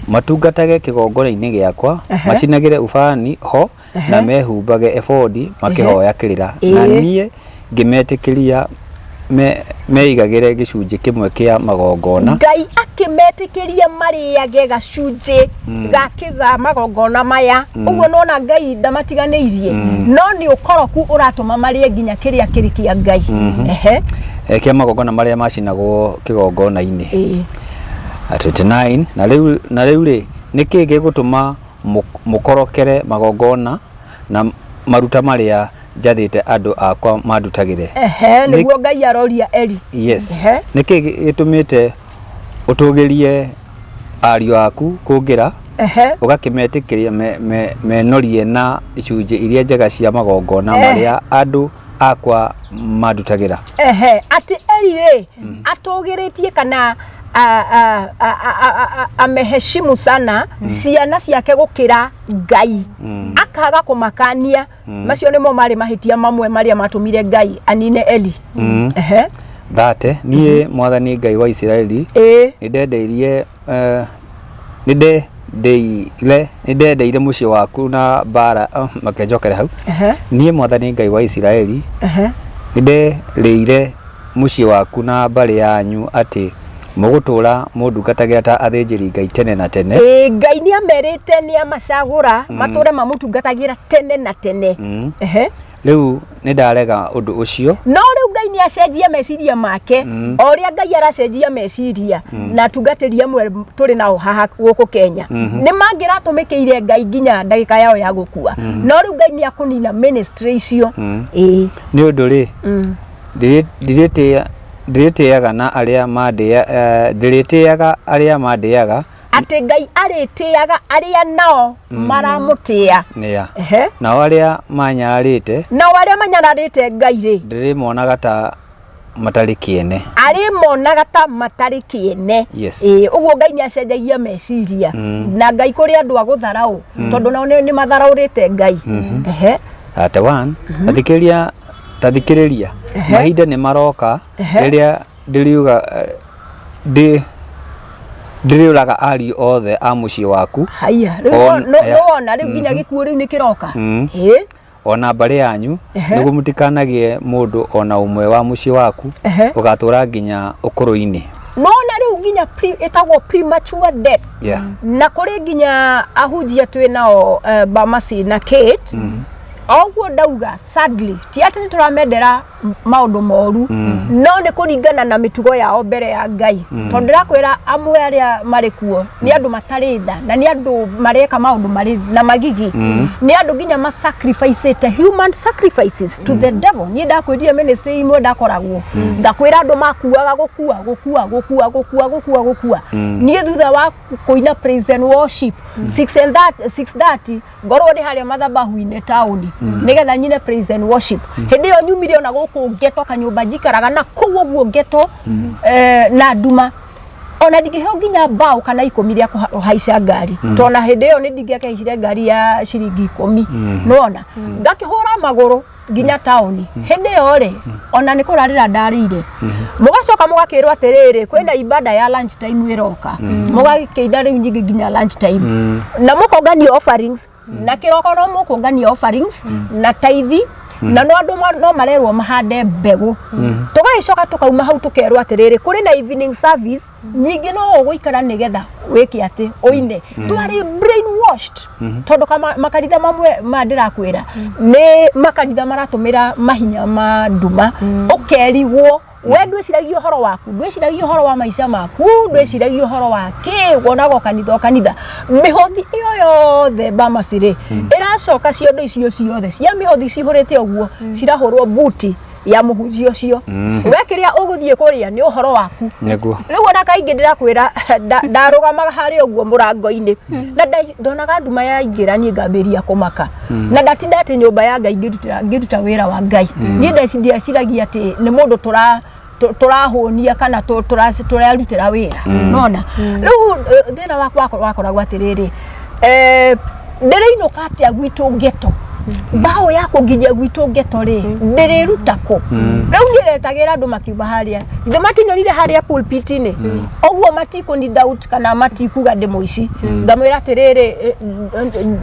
[SPEAKER 2] matungatage kĩgongona-inĩ gĩakwa, macinagĩre ubani ho na mehumbage ebodi makĩhoya kĩrĩra. Na niĩ ngĩmetĩkĩria meigagĩre gĩcunjĩ kĩmwe kĩa magongona.
[SPEAKER 1] Ngai akĩmetĩkĩria marĩage gacunjĩ ga kĩga magongona maya. Ũguo nona Ngai ndamatiganĩirie, no nĩ ũkoroku ũratũma marĩe nginya kĩrĩa kĩrĩ kĩa Ngai. Ehe.
[SPEAKER 2] Kĩa magongona marĩa macinagwo kĩgongona-inĩ. 29 Na rĩu rĩ, nĩ kĩĩ gĩgũtũma mũkorokere magongona na maruta marĩa njathĩte andũ akwa mandutagĩre?
[SPEAKER 1] Ehe, nĩguo Ngai aroria Eli.
[SPEAKER 2] Yes. Nĩ kĩĩ gĩtũmĩte ũtũgĩrie ariũ aku kũngĩra, ũgakĩmetĩkĩria menorie na icunjĩ iria njega cia magongona marĩa andũ akwa mandutagĩra?
[SPEAKER 1] Ehe, atĩ Eli rĩ, atũgĩrĩtie kana ameheshimu sana ciana ciake gũkĩra Ngai, akaga kũmakania. Macio nĩmo marĩ mahĩtia mamwe marĩa matũmire Ngai anine Eli. Ehe.
[SPEAKER 2] 30 Niĩ Mwathani Ngai wa Isiraeli nĩndendeirie nĩndendeire mũciĩ waku na mbara. Oh, make njokere hau. Niĩ Mwathani Ngai wa Isiraeli nĩnderĩire mũciĩ waku na mbarĩ yanyu atĩ mũgũtũũra mũndungatagĩra ta athĩnjĩri Ngai tene na tene.
[SPEAKER 1] Ĩĩ, Ngai nĩ amerite nĩ amacagũra matũre mamũtungatagĩra tene na tene. Ehe.
[SPEAKER 2] Rĩu nĩndarega ũndũ ũcio.
[SPEAKER 1] No rĩu Ngai nĩ acenjia meciria make. O ũrĩa Ngai aracenjia meciria, na atungatĩri amwe tũrĩ nao haha gũkũ Kenya nĩ mangĩratũmĩkĩire Ngai nginya ndagĩka yao ya gũkua, no rĩu Ngai nĩ akũnina ministry icio. Ĩĩ.
[SPEAKER 2] Nĩ ũndũ rĩ, ndirĩtĩaga na arĩa mandĩaga, ndĩrĩtĩaga arĩa mandĩaga.
[SPEAKER 1] Atĩ Ngai arĩtĩaga arĩa nao maramũtĩa.
[SPEAKER 2] Nĩa.
[SPEAKER 1] Ehe.
[SPEAKER 2] Nao arĩa manyararĩte
[SPEAKER 1] Nao arĩa manyararĩte Ngai rĩ,
[SPEAKER 2] ndĩrĩmonaga ta matarĩ kĩene.
[SPEAKER 1] Arĩmonaga ta matarĩ kĩene. Ĩĩ, ũguo Ngai nĩ acenjagia meciria. Na Ngai kũrĩ andũ a gũtharaũ, tondũ nao nĩ matharaũrĩte Ngai. Ehe.
[SPEAKER 2] 31. Tathikĩrĩria, tathikĩrĩria, mahinda nĩ maroka rĩrĩa ndĩriuga ndĩrĩũraga ariũ othe a mũciĩ waku.
[SPEAKER 1] Haya, rĩu nĩwona rĩu nginya gĩkuũ rĩu nĩ kĩroka. Ĩĩ.
[SPEAKER 2] Ona mbarĩ yanyu, nĩguo mũtikanagĩe mũndũ ona ũmwe wa mũciĩ waku ũgatũũra nginya ũkũrũ-inĩ.
[SPEAKER 1] Nona rĩu nginya ĩtagwo premature death. Na kũrĩ nginya ahunjia twĩ nao, Bamasi na Kate, oguo ndauga, sadly ti atĩ nĩ tũramendera maũndũ moru, no nĩ kũringana na mĩtugo yao mbere ya Ngai, tondũ ndĩrakwĩra amwe arĩa marĩ kuo nĩ andũ matarĩ tha na nĩ andũ mareka maũndũ marĩ na magigi, nĩ andũ nginya masacrificĩte human sacrifices to the devil. Niĩ ndakwĩrire ministry imwe ndakoragwo ngakwĩra andũ makuaga gũkua gũkua gũkua gũkua gũkua gũkua. Niĩ thutha wa kũina praise and worship 6 and that 6:30 ngorwo ndĩ harĩa mathabahu-inĩ taũni nĩgetha nyine praise and worship. Hĩndĩ ĩyo nyumire ona gũkũ ngeto kanyũmba njikaraga na kũu ũguo ngeto, na nduma, ona ndingĩheo nginya mbaũ kana 10 rĩa kũhaica ngari, tondũ hĩndĩ ĩyo nĩ ndingĩakĩhaicire ngari ya ciringi 10. Nĩwona ngakĩhũra magũrũ nginya taũni hĩndĩ ĩyo rĩ, ona nĩ kũrarĩra ndarĩire. Mũgacoka mũgakĩrwo atĩrĩrĩ, kwĩna ibada ya lunch time ĩroka, mũgakĩinda rĩu nyingĩ nginya lunch time, na mũkongania offerings, na kĩroko no mũkũngania offerings na tithe, na no andũ no marerwo mahande mbegũ. Tũgagĩcoka tũkauma hau tũkerwo atĩrĩrĩ, kũrĩ na evening service nyingĩ, no ũgũikara nĩgetha wĩke atĩ ũine. Twarĩ brainwashed, tondũ makanitha mamwe ma ndĩrakwĩra nĩ makanitha maratũmĩra mahinya ma nduma. Ũkerigwo we ndwĩciragia ũhoro waku, ndwĩciragia ũhoro wa maica maku, ndwĩciragia ũhoro wa kĩ, wonaga o kanitha o kanitha. Mĩhothi ĩyo yothe bamasi rĩ, ĩracoka ciondo icio ciothe cia mĩhothi cihũrĩte ũguo cirahũrwo buti ya mũhunjia ũcio. We kĩrĩa ũgũthiĩ kũrĩa nĩ ũhoro waku. Rĩu ona kaingĩ ndĩrakwĩra ndarũgamaga harĩa ũguo mũrango-inĩ na ndonaga nduma yaingĩra, niĩ ngambĩrĩria kũmaka na ndatinda atĩ nyũmba ya Ngai ngĩruta wĩra wa Ngai. Niĩ ndieciragia atĩ nĩ mũndũ tũrahũnia kana tũrarutĩra wĩra. Nona rĩu thĩna wakwa wakoragwo atĩrĩrĩ, ndĩrĩinũka atĩa gwitũ ngeto? Mbaũ ya kũnginyia gwitũ ngeto rĩ, ndĩrĩruta kũ? Rĩu niĩ retagĩra andũ makiuma harĩa ithe matinyonire harĩa pulpit-inĩ ũguo, matikũni doubt kana matikuga ndĩ mũici. Ngamwĩra atĩrĩrĩ,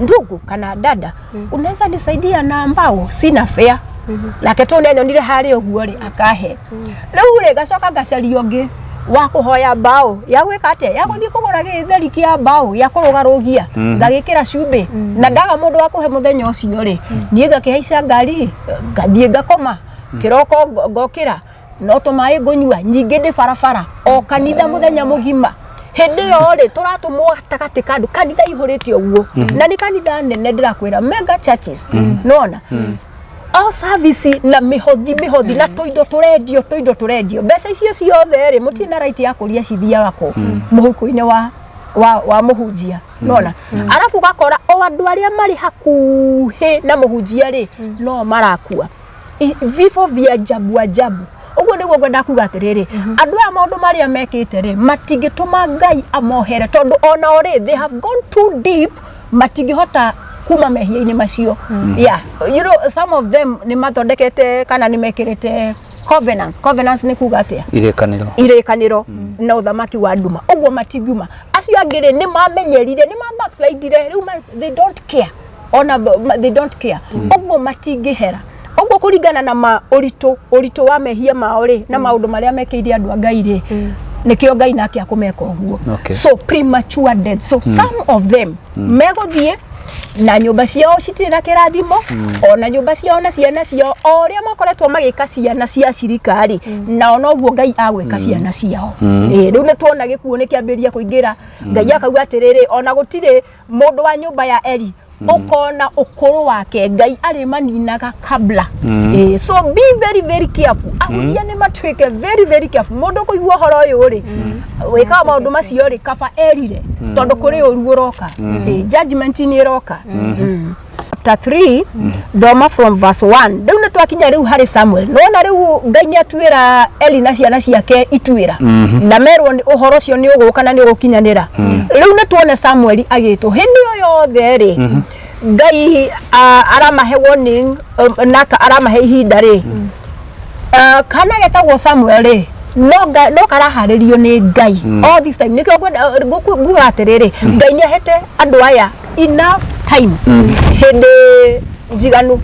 [SPEAKER 1] "Ndugu kana dada, unaweza nisaidia na mbao? Sina fare." Nake tondũ nĩanyonire harĩa ũguo rĩ, akahe. Rĩu rĩ, ngacoka ngacaria ũngĩ wa kũhoya mbaũ ya gwĩka atĩa, ya gũthiĩ kũgũra gĩtheri kĩa mbaũ ya kũrũgarũgia, ngagĩkĩra cumbĩ. Na ndaga mũndũ wa kũhe mũthenya ũcio rĩ, niĩ ngakĩhaica ngari ngathiĩ ngakoma. Kĩroko ngokĩra no tũmaĩ ngũnyua, nyingĩ ndĩ barabara o kanitha mũthenya mũgima. Hĩndĩ ĩyo rĩ, tũratũmwo gatagatĩ ka andũ, kanitha ihũrĩte ũguo, na nĩ kanitha nene ndĩrakwĩra, mega churches. Nona o service na mĩhothi mĩhothi na tũindo tũrendio tũindo tũrendio. Mbeca icio ciothe rĩ, mũtirĩ na right ya kũria cithiaga kũ mũhuko-inĩ wa mũhunjia. Nona arabu ũgakora o andũ arĩa marĩ hakuhĩ na mũhunjia rĩ, no marakua vifo vya ajabu ajabu. Ũguo nĩguo ngwenda kuga atĩrĩrĩ, andũ aya maũndũ marĩa mekĩte rĩ, matingĩtũma Ngai amohere, tondũ onao rĩ, they have gone too deep, matingĩhota kuma mehia-inĩ macio. Yeah, some of them nĩ mathondekete kana nĩ mekĩrĩte covenants. Covenants nĩ kuga atĩa?
[SPEAKER 2] Irĩkanĩro.
[SPEAKER 1] Irĩkanĩro na ũthamaki wa nduma, ũguo matingiuma. Acio angĩ rĩ, nĩ mamenyerire, nĩ ma backslidire rĩu, they don't care ona they don't care, ũguo matingĩhera. Ũguo kũringana na ma ũritũ ũritũ wa mehia mao rĩ, na maũndũ marĩa mekĩire andũ a Ngai rĩ, nĩkĩo Ngai nake akũmeka ũguo. So premature death. So some of them megũthiĩ na nyũmba ciao citirĩ na kĩrathimo, ona nyũmba ciao na ciana ciao, o ũrĩa makoretwo magĩka ciana cia cirika rĩ, nao noguo Ngai agwĩka ciana ciao. Ĩĩ, rĩu nĩ tuona gĩkuũ nĩ kĩambĩrĩria kũingĩra. Ngai akauga atĩrĩrĩ, ona gũtirĩ mũndũ wa nyũmba ya Eli. Ũkona ũkũrũ wake Ngai arĩmaninaga kabla. So be very very careful. Ahunjia nĩ matuĩke very very careful. Mũndũ kũigua ũhoro ũyũ rĩ, wĩkaga maũndũ macio rĩ, kaba erire, tondũ kũrĩ ũru ũroka. Judgment nĩ ĩroka. Chapter 3, thoma from verse 1. Rĩu nĩ twakinya rĩu harĩ Samuel. Nĩwona rĩu Ngai nĩ atuĩra Eli na ciana ciake ituĩra, na merwo ũhoro ũcio nĩ ũgũka na nĩ ũgũkinyanĩra. Rĩu nĩ tuone Samuel agĩtwo. Hĩndĩ ĩyo yothe rĩ, Ngai aramahe warning, na aramahe ihinda rĩ, kana getagwo Samuel rĩ, no karaharĩrio nĩ Ngai all this time. Nĩkĩo ngwenda nguga atĩrĩrĩ, Ngai nĩ ahete andũ aya enough time, hĩndĩ njiganu.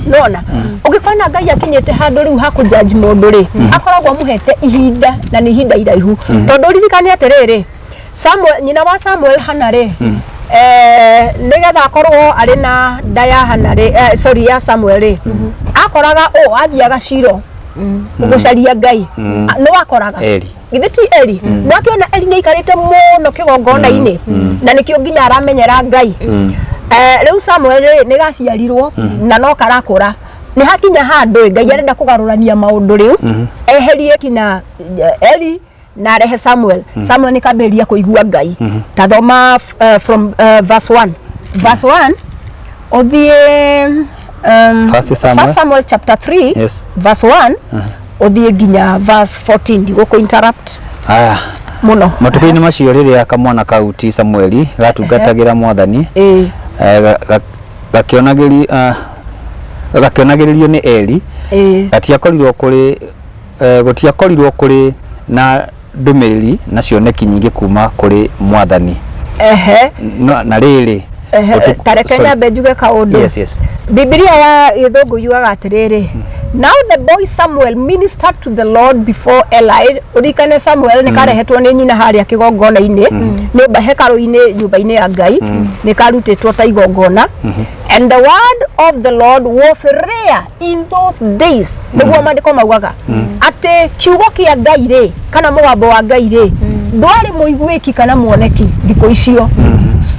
[SPEAKER 1] Nona ũngĩkona Ngai akinyĩte handũ rĩu ha kũjudge mũndũ rĩ, akoragwo amũhete ihinda, na nĩ ihinda iraihu, tondũ ririkane atĩrĩrĩ, Samuel, nyina wa Samuel Hana rĩ, nĩgetha akorwo arĩ na nda ya Hana rĩ, sorry, ya Samuel rĩ, akoraga ũ athiaga Shilo gũcaria Ngai. Nĩ wakoraga
[SPEAKER 2] Eli.
[SPEAKER 1] Githĩ ti Eli? Nĩwakĩona Eli nĩ aikarĩte mũno kĩgongona-inĩ, na nĩkĩo nginya aramenyera Ngai. Rĩu Samuel rĩ, nĩ gaciarirwo na no karakũra. Nĩ hakinya handũ Ngai arenda kũgarũrania maũndũ rĩu, eherie kina Eli na arehe Samuel. Samuel nĩ kambĩrĩria kũigua Ngai. Ta thoma from verse 1, verse 1 ũthiĩ
[SPEAKER 2] First Samuel.
[SPEAKER 1] First Samuel chapter 3, verse 1 ũthiĩ nginya verse 14. Ndigũkũ interrupt
[SPEAKER 2] Aya.
[SPEAKER 1] Mũno.
[SPEAKER 2] Matukũ-inĩ macio, rĩrĩa kamwana kau, ti Samueli, gatungatagĩra Mwathani, gakĩonagĩrĩrio nĩ Eli, gũtiakorirwo kũrĩ na ndũmĩrĩri na cioneki nyingĩ kuma kũrĩ Mwathani. Na rĩrĩ,
[SPEAKER 1] Ta reke
[SPEAKER 2] sorry.
[SPEAKER 1] Nyambe njuge kaũndũ.
[SPEAKER 2] Yes.
[SPEAKER 1] Bibilia ya Gĩthũngũ yugaga atĩrĩrĩ, "Now the boy Samuel ministered to the Lord before Eli." Ũririkane Samuel nĩ karehetwo nĩ nyina harĩa kĩgongona-inĩ, nyũmba, hekarũ-inĩ, nyũmba-inĩ ya Ngai, nĩ karutĩtwo ta igongona. "And the word of the Lord was rare in those days." Nĩguo maandĩko maugaga atĩ kiugo kĩa Ngai rĩ, kana mũgambo wa Ngai rĩ, ndwarĩ mũiguĩki kana muoneki thikũ icio.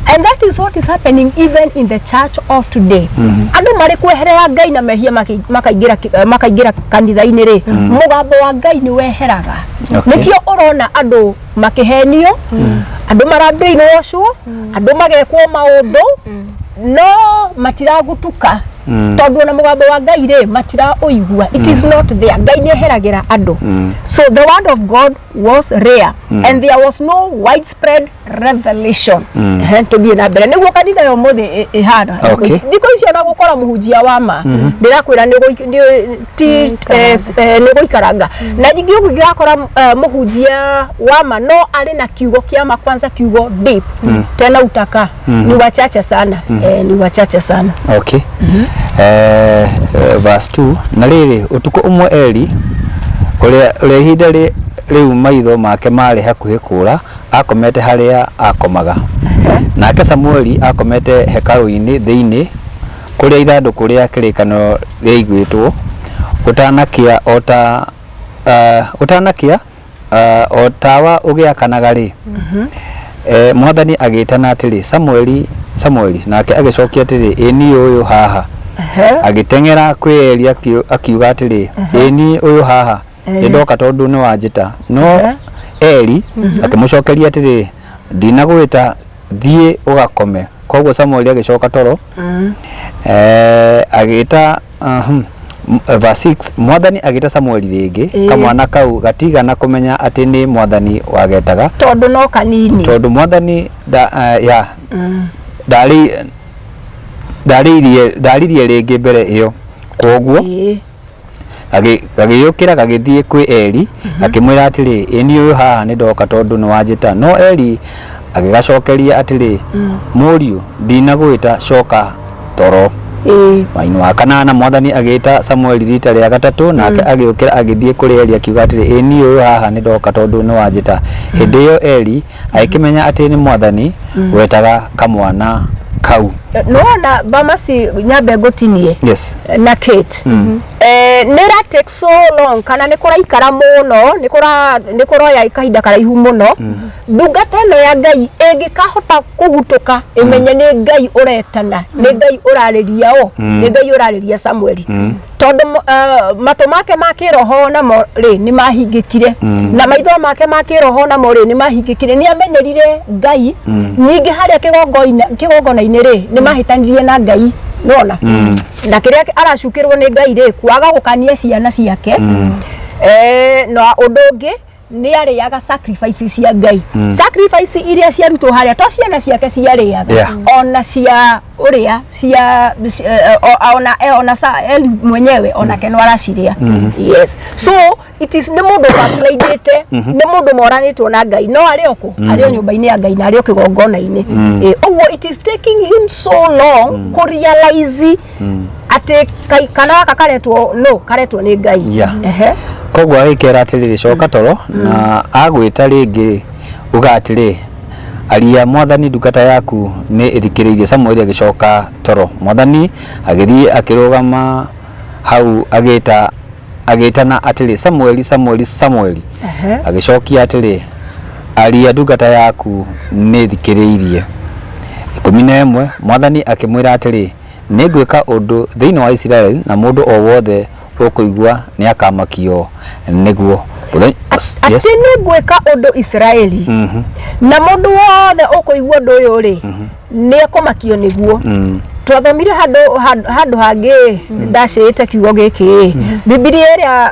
[SPEAKER 1] And that is what is happening even in the church of today. Andũ marĩ kweherera Ngai na mehia, makaingĩra kanitha-inĩ rĩ, mũgambo wa Ngai nĩ weheraga. Nĩkĩo ũrona andũ makĩhenio, andũ mara brainwashwo, andũ magekwo maũndũ, no matiragutuka, tondũ ona mũgambo wa Ngai rĩ, matiraũigua. It is not there. Ngai nĩ eheragĩra andũ. So "the word of God was rare and there was no widespread revelation." Ehe, tũthiĩ na mbere nĩguo kanitha ya ũmũthĩ ĩhana. Thikũ ici ona gũkora mũhunjia wa ma, ndĩrakwĩra nĩ nĩ gũikaranga. Na ningĩ ũguo ingĩgakora mũhunjia wa ma no arĩ na kiugo kĩa ma, kwanza kiugo deep tena utaka, ni wachache sana, ni wachache sana.
[SPEAKER 2] Okay. Verse 2. Na rĩrĩ, ũtukũ ũmwe Eli, ũrĩa ihinda rĩu maitho make marĩ hakuhĩ kũũra, akomete harĩa akomaga, nake Samueli akomete hekarũ-inĩ thĩinĩ, kũrĩa ithandũkũ rĩa kĩrĩkanĩro rĩaigĩtwo. Gũtanakĩa, o ta gũtanakĩa, o tawa ũgĩakanaga rĩ, Mwathani agĩtana atĩrĩ, "Samueli, Samueli!" Nake agĩcokia atĩrĩ, "Ĩ niĩ ũyũ haha." Agĩteng'era kwĩ Eli, akiuga atĩrĩ, "Ĩ niĩ ũyũ haha, nĩ ndoka tondũ nĩ wanjĩta." No Eli akĩmũcokeria atĩrĩ, "Ndinagwĩta, thiĩ ũgakome." Koguo Samueli agĩcoka toro. Agĩta verse 6. Mwathani agĩta Samueli rĩngĩ. Kamwana kau gatigana kũmenya atĩ nĩ Mwathani wagetaga,
[SPEAKER 1] tondũ no kanini.
[SPEAKER 2] Tondũ Mwathani da, ya ndarĩ ndaririe rĩngĩ mbere ĩyo. Kwoguo gagĩũkĩra, gagĩthiĩ kwĩ Eli, gakĩmwĩra atĩrĩ, "Ĩ niĩ ũyũ haha, nĩ ndoka tondũ nĩ wanjĩta." No Eli agĩgacokeria atĩrĩ, "Mũriũ, ndinagwĩta, coka toro." Hwaĩ-inĩ wa kanana Mwathani agĩta Samueli rita rĩa gatatũ, nake agĩũkĩra, agĩthiĩ kũrĩ Eli, akiuga atĩrĩ, "Ĩ niĩ ũyũ haha, nĩ ndoka tondũ nĩ wanjĩta." Hĩndĩ ĩyo Eli agĩkĩmenya atĩ nĩ Mwathani wetaga kamwana Kau.
[SPEAKER 1] Nĩwona Bamasi, nyambe ngũtinie
[SPEAKER 2] Yes.
[SPEAKER 1] Na Kate, nĩ ĩra take so long kana nĩ kũraikara mũno, nĩ kũroya kahinda karaihu mũno ndungata ĩno ya Ngai ĩngĩkahota kũgutũka ĩmenye nĩ Ngai ũretana, nĩ Ngai ũrarĩria, o nĩ Ngai ũrarĩria Samueli, tondũ matũ make ma kĩroho namo rĩ nĩ mahingĩkire na maitho make ma kĩroho namo rĩ nĩ mahingĩkire. Nĩ amenyerire Ngai. Ningĩ harĩa kĩgongona-inĩ rĩ nĩ mahĩtanirie na Ngai, nona na kĩrĩa aracukĩrwo nĩ Ngai rĩ kwaga gũkania ciana ciake. Na ũndũ ũngĩ nĩ arĩaga sacrifice cia Ngai, sacrifice iria ciarutwo harĩa to ciana ciake ciarĩaga, ona cia ũrĩa cia ona sa Eli mwenyewe onake no araciria. Yes, so it is nĩ mũndũ backslidĩte, nĩ mũndũ moranĩtwo na Ngai, no arĩ o kũ, arĩ o nyũmba-inĩ ya Ngai na arĩ o kĩgongona-inĩ. Ũguo it is taking him so long kũ realize atĩ kana gaka karetwo no karetwo nĩ Ngai.
[SPEAKER 2] Koguo agĩkera atĩrĩrĩ, coka toro, na agwĩta rĩngĩ uga atĩrĩ, aria Mwathani, ndungata yaku nĩ ĩthikĩrĩirie. Samueli agĩcoka toro. Mwathani agĩthiĩ akĩrũgama hau, agĩta agĩtana atĩrĩ, Samueli, Samueli, Samueli. Agĩcokia atĩrĩ, aria, ndungata yaku nĩ thikĩrĩirie. 11 Mwathani akĩmwĩra atĩrĩ, nĩ ngwĩka ũndũ thĩinĩ wa Isiraeli na mũndũ o wothe ũkũigua nĩ akamakio nĩguo.
[SPEAKER 1] Yes. Atĩ nĩ ngwĩka ũndũ Isiraeli na mũndũ wothe ũkũigua ũndũ ũyũ rĩ nĩ ekũmakio nĩguo. Twathomire handũ hangĩ ndacĩĩte kiugo gĩkĩ. Bibilia ĩrĩa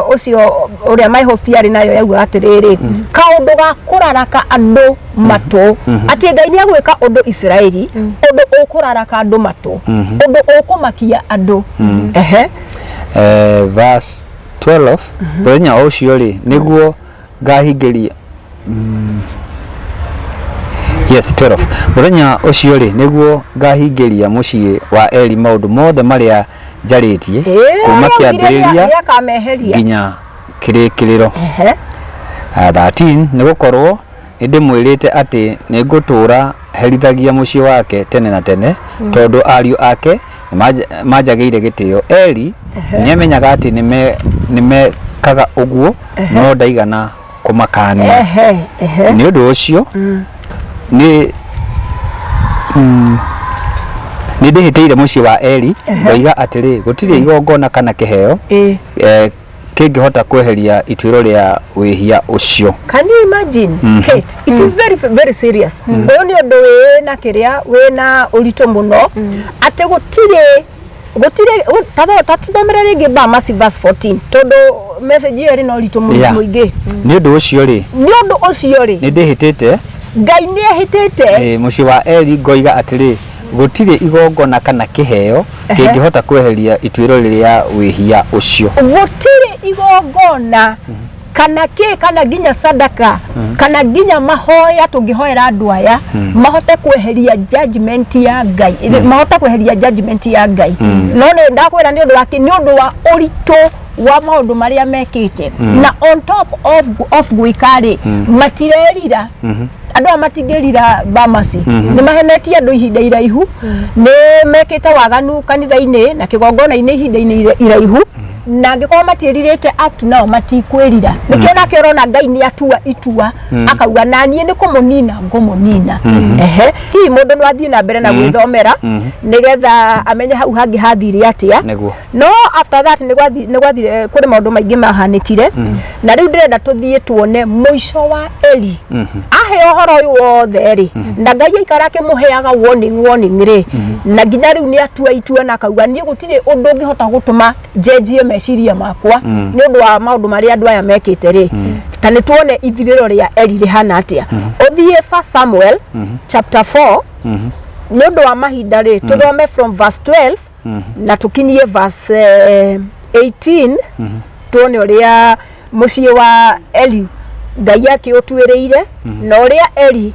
[SPEAKER 1] ũcio ũrĩa my host arĩ nayo yauga atĩrĩrĩ, kaũndũ ga kũraraka andũ matũ, atĩ Ngai nĩ agwĩka ũndũ Isiraeli, ũndũ ũkũraraka andũ matũ, ũndũ ũkũmakia andũ. Ehe.
[SPEAKER 2] Verse 12, mũthenya o ũcio rĩ nĩguo ngahingĩria, yes, 12, mũthenya ũcio rĩ nĩguo ngahingĩria mũciĩ wa Eli maũndũ mothe marĩa njarĩtie kuma kĩambĩrĩria
[SPEAKER 1] nĩ akameheria
[SPEAKER 2] nginya kĩrĩkĩrĩro. 13, nĩ gũkorwo nĩ ndĩmwĩrĩte atĩ nĩ ngũtũũra herithagia mũciĩ wake tene na tene, tondũ ariũ ake nĩ manjagĩire gĩtĩo. Eli nĩ amenyaga atĩ nĩ mekaga ũguo, no ndaigana kũmakania.
[SPEAKER 1] ehe ehe
[SPEAKER 2] Nĩ ũndũ ũcio nĩ ndĩhĩtĩire mũciĩ wa Eli ngoiga atĩrĩ, gũtirĩ igongona kana kĩheo kĩngĩhota kweheria ituĩro rĩa wĩhia ũcio.
[SPEAKER 1] Can you imagine, Kate? It is very very serious. Ũyũ nĩ ũndũ wĩna kĩrĩa wĩna ũritũ mũno, atĩ gũtirĩ ta tũthomere rĩngĩ Bamasi verse 14, tondũ message ĩyo ĩrĩ na ũritũ mũingĩ.
[SPEAKER 2] Nĩ ũndũ ũcio rĩ,
[SPEAKER 1] Nĩ ũndũ ũcio rĩ,
[SPEAKER 2] nĩ ndĩhĩtĩte
[SPEAKER 1] Ngai nĩ ehĩtĩte
[SPEAKER 2] mũciĩ wa Eli ngoiga atĩrĩ, gũtirĩ igongona kana kĩheo kĩngĩhota kweheria ituĩro rĩa wĩhia ũcio.
[SPEAKER 1] Gũtirĩ igongona kana kĩ kana nginya sadaka kana nginya mahoya tũngĩhoera andũ aya mahote kweheria judgment ya Ngai, mahote kweheria judgment ya Ngai. No nĩ ndakwĩra nĩ ũndũ wa kĩ? Nĩ ũndũ wa ũritũ wa maũndũ marĩa mekĩte, na on top of gwĩka rĩ, matirerira. Andũ aya matingĩrira Bamasi, nĩ mahenetie andũ ihinda iraihu, nĩ mekĩte waganu kanitha-inĩ na kĩgongona-inĩ ihinda-inĩ iraihu, na angĩkorwo matiĩrirĩte up to now, matikwĩrira. Nĩkĩo nake ũrona Ngai nĩ atua itua akauga, na niĩ nĩ kũmũnina ngũmũnina. Ehe, hihi mũndũ no athiĩ na mbere na gwĩthomera nĩgetha amenye hau hangĩ hathire atĩa. No after that nĩ gwathire kũrĩ maũndũ maingĩ mahanĩkire, na rĩu ndĩrenda tũthiĩ tuone mũico wa Eli. Aheo ũhoro ũyũ wothe rĩ, na Ngai aikara akĩmũheaga warning, warning rĩ, na nginya rĩu nĩ atua itua na akauga, niĩ gũtirĩ ũndũ ũngĩhota gũtũma njenjie meciria makwa nĩ ũndũ wa maũndũ marĩa andũ aya mekĩte rĩ. Ta nĩ tuone ithirĩro rĩa Eli rĩhana atĩa. Ũthiĩ First Samuel chapter 4, nĩ ũndũ wa mahinda rĩ, tũthome from verse 12 na tũkinyie verse 18, tuone ũrĩa mũciĩ wa Eli Ngai akĩũtuĩrĩire na ũrĩa Eli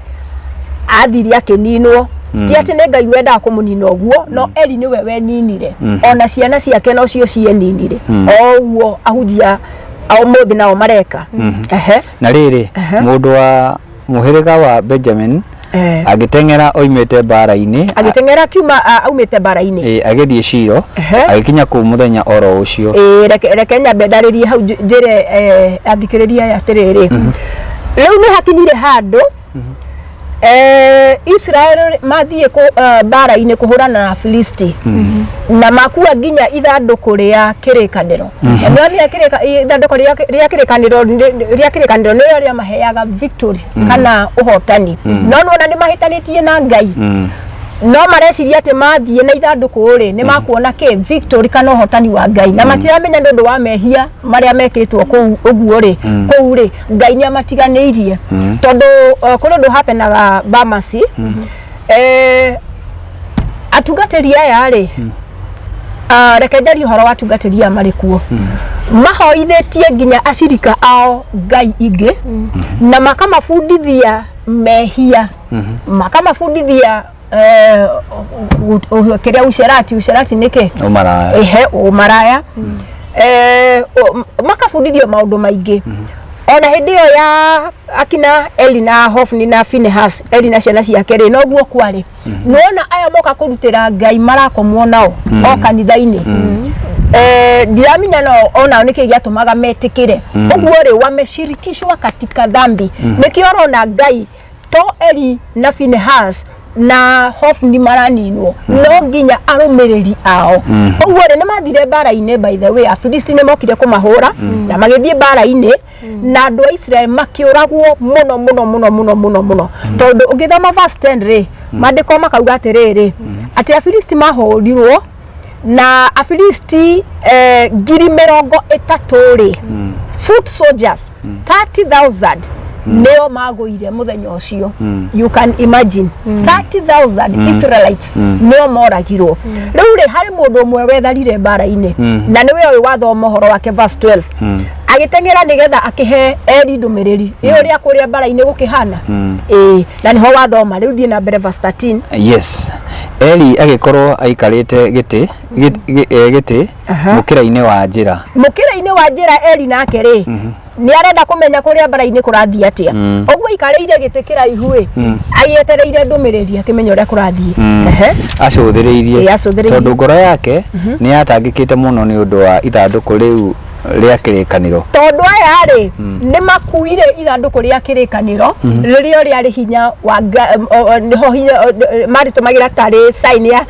[SPEAKER 1] athire akĩninwo. Ti atĩ nĩ Ngai wendaga kũmũnina ũguo, no Eli nĩwe weninire, ona ciana ciake nocio cieninire, o ũguo ahunjia a ũmũthĩ nao mareka. Ehe.
[SPEAKER 2] Na rĩrĩ, mũndũ wa mũhĩrĩga wa Benjamin Agĩteng'era oimĩte mbara-inĩ.
[SPEAKER 1] Agĩteng'era akiuma aumĩte mbara-inĩ.
[SPEAKER 2] Agĩthiĩ Shilo. Agĩkinya kũu mũthenya oro ũcio.
[SPEAKER 1] Ĩĩ, reke nyambe ndarĩrie hau njĩre athikĩrĩria aya atĩrĩrĩ, rĩu nĩ hakinyire handũ Israel mathiĩ mbara-inĩ kũhũrana na Filisti na makua nginya ithandũkũ rĩa kĩrĩkanĩro. Na nĩwamenya ithandũkũ rĩa kĩrĩkanĩro nĩrĩo rĩamaheaga victory kana ũhotani, no nĩwona nĩ mahĩtanĩtie na Ngai. No mareciria atĩ mathiĩ na ithandũkũ rĩ, nĩ makuona kĩ victory kana ũhotani wa Ngai, na matiramenya nĩ ũndũ wa mehia marĩa mekĩtwo kũu ũguo rĩ, kũu rĩ, Ngai nĩ amatiganĩirie, tondũ kũrĩ ũndũ hapenaga Bamasi. Atungatĩri aya rĩ, reke njarie ũhoro wa atungatĩri aya marĩ kuo, mahoithĩtie nginya acirika ao ngai ingĩ na makamabundithia mehia, makamabundithia kĩrĩa ucerati nĩkĩ?
[SPEAKER 2] Ũmaraya.
[SPEAKER 1] Ehe, ũmaraya. Makabundithio maũndũ maingĩ. Ona hĩndĩ ĩyo ya akina Eli na Hofni na Finehas, Eli na ciana ciake rĩ, noguo kwarĩ. Nĩwona aya moka kũrutĩra Ngai marakomwo nao o kanitha-inĩ. Ndiramenya no onao nĩkĩ gĩatũmaga metĩkĩre ũguo rĩ, wameshirikishwa katika dhambi. Nĩkĩo ũrona Ngai to Eli na Finehas na Hofni maraninwo, no nginya arũmĩrĩri ao. Ũguo rĩ, nĩ mathire mbara-inĩ. By the way, Afilisti nĩ mokire kũmahũra na magĩthiĩ mbara-inĩ na andũ a Israel makĩũragwo mũno mũno mũno mũno mũno mũno, tondũ ũngĩthoma verse 10 rĩ, maandĩko makauga atĩrĩrĩ, atĩ Afilisti mahũrirwo na Afilisti 30,000 rĩ, foot soldiers 30,000 nĩo magũire mũthenya ũcio. You can imagine, 30,000 Israelites nĩo moragirwo. Rĩu rĩ, harĩ mũndũ ũmwe wetharire mbara-inĩ, na nĩwe ũyũ wathoma ũhoro wake verse 12, agĩteng'era nĩgetha akĩhe Eli ndũmĩrĩri ĩ ũrĩa kũrĩa mbara-inĩ gũkĩhana. Ĩĩ, na nĩho wathoma. Rĩu thiĩ na mbere verse 13.
[SPEAKER 2] Yes. Eli agĩkorwo aikarĩte gĩtĩ mũkĩra-inĩ wa njĩra.
[SPEAKER 1] Mũkĩra-inĩ wa njĩra. Eli nake rĩ, nĩ arenda kũmenya kũrĩa mbara-inĩ kũrathiĩ atĩa. Ũguo aikarĩire gĩtĩ kĩraihu ĩ, agĩetereire ndũmĩrĩri akĩmenya ũrĩa kũrathiĩ. Ehe.
[SPEAKER 2] Acũthĩrĩirie.
[SPEAKER 1] Ĩ, acũthĩrĩirie.
[SPEAKER 2] Tondũ ngoro yake nĩ yatangĩkĩte mũno nĩ ũndũ wa ithandũkũ rĩu rĩa kĩrĩkanĩro.
[SPEAKER 1] Tondũ aya rĩ, nĩ makuire ithandũkũ rĩa kĩrĩkanĩro rĩrĩa rĩarĩ hinya wa nĩho hinya marĩtũmagĩra tarĩ sign ya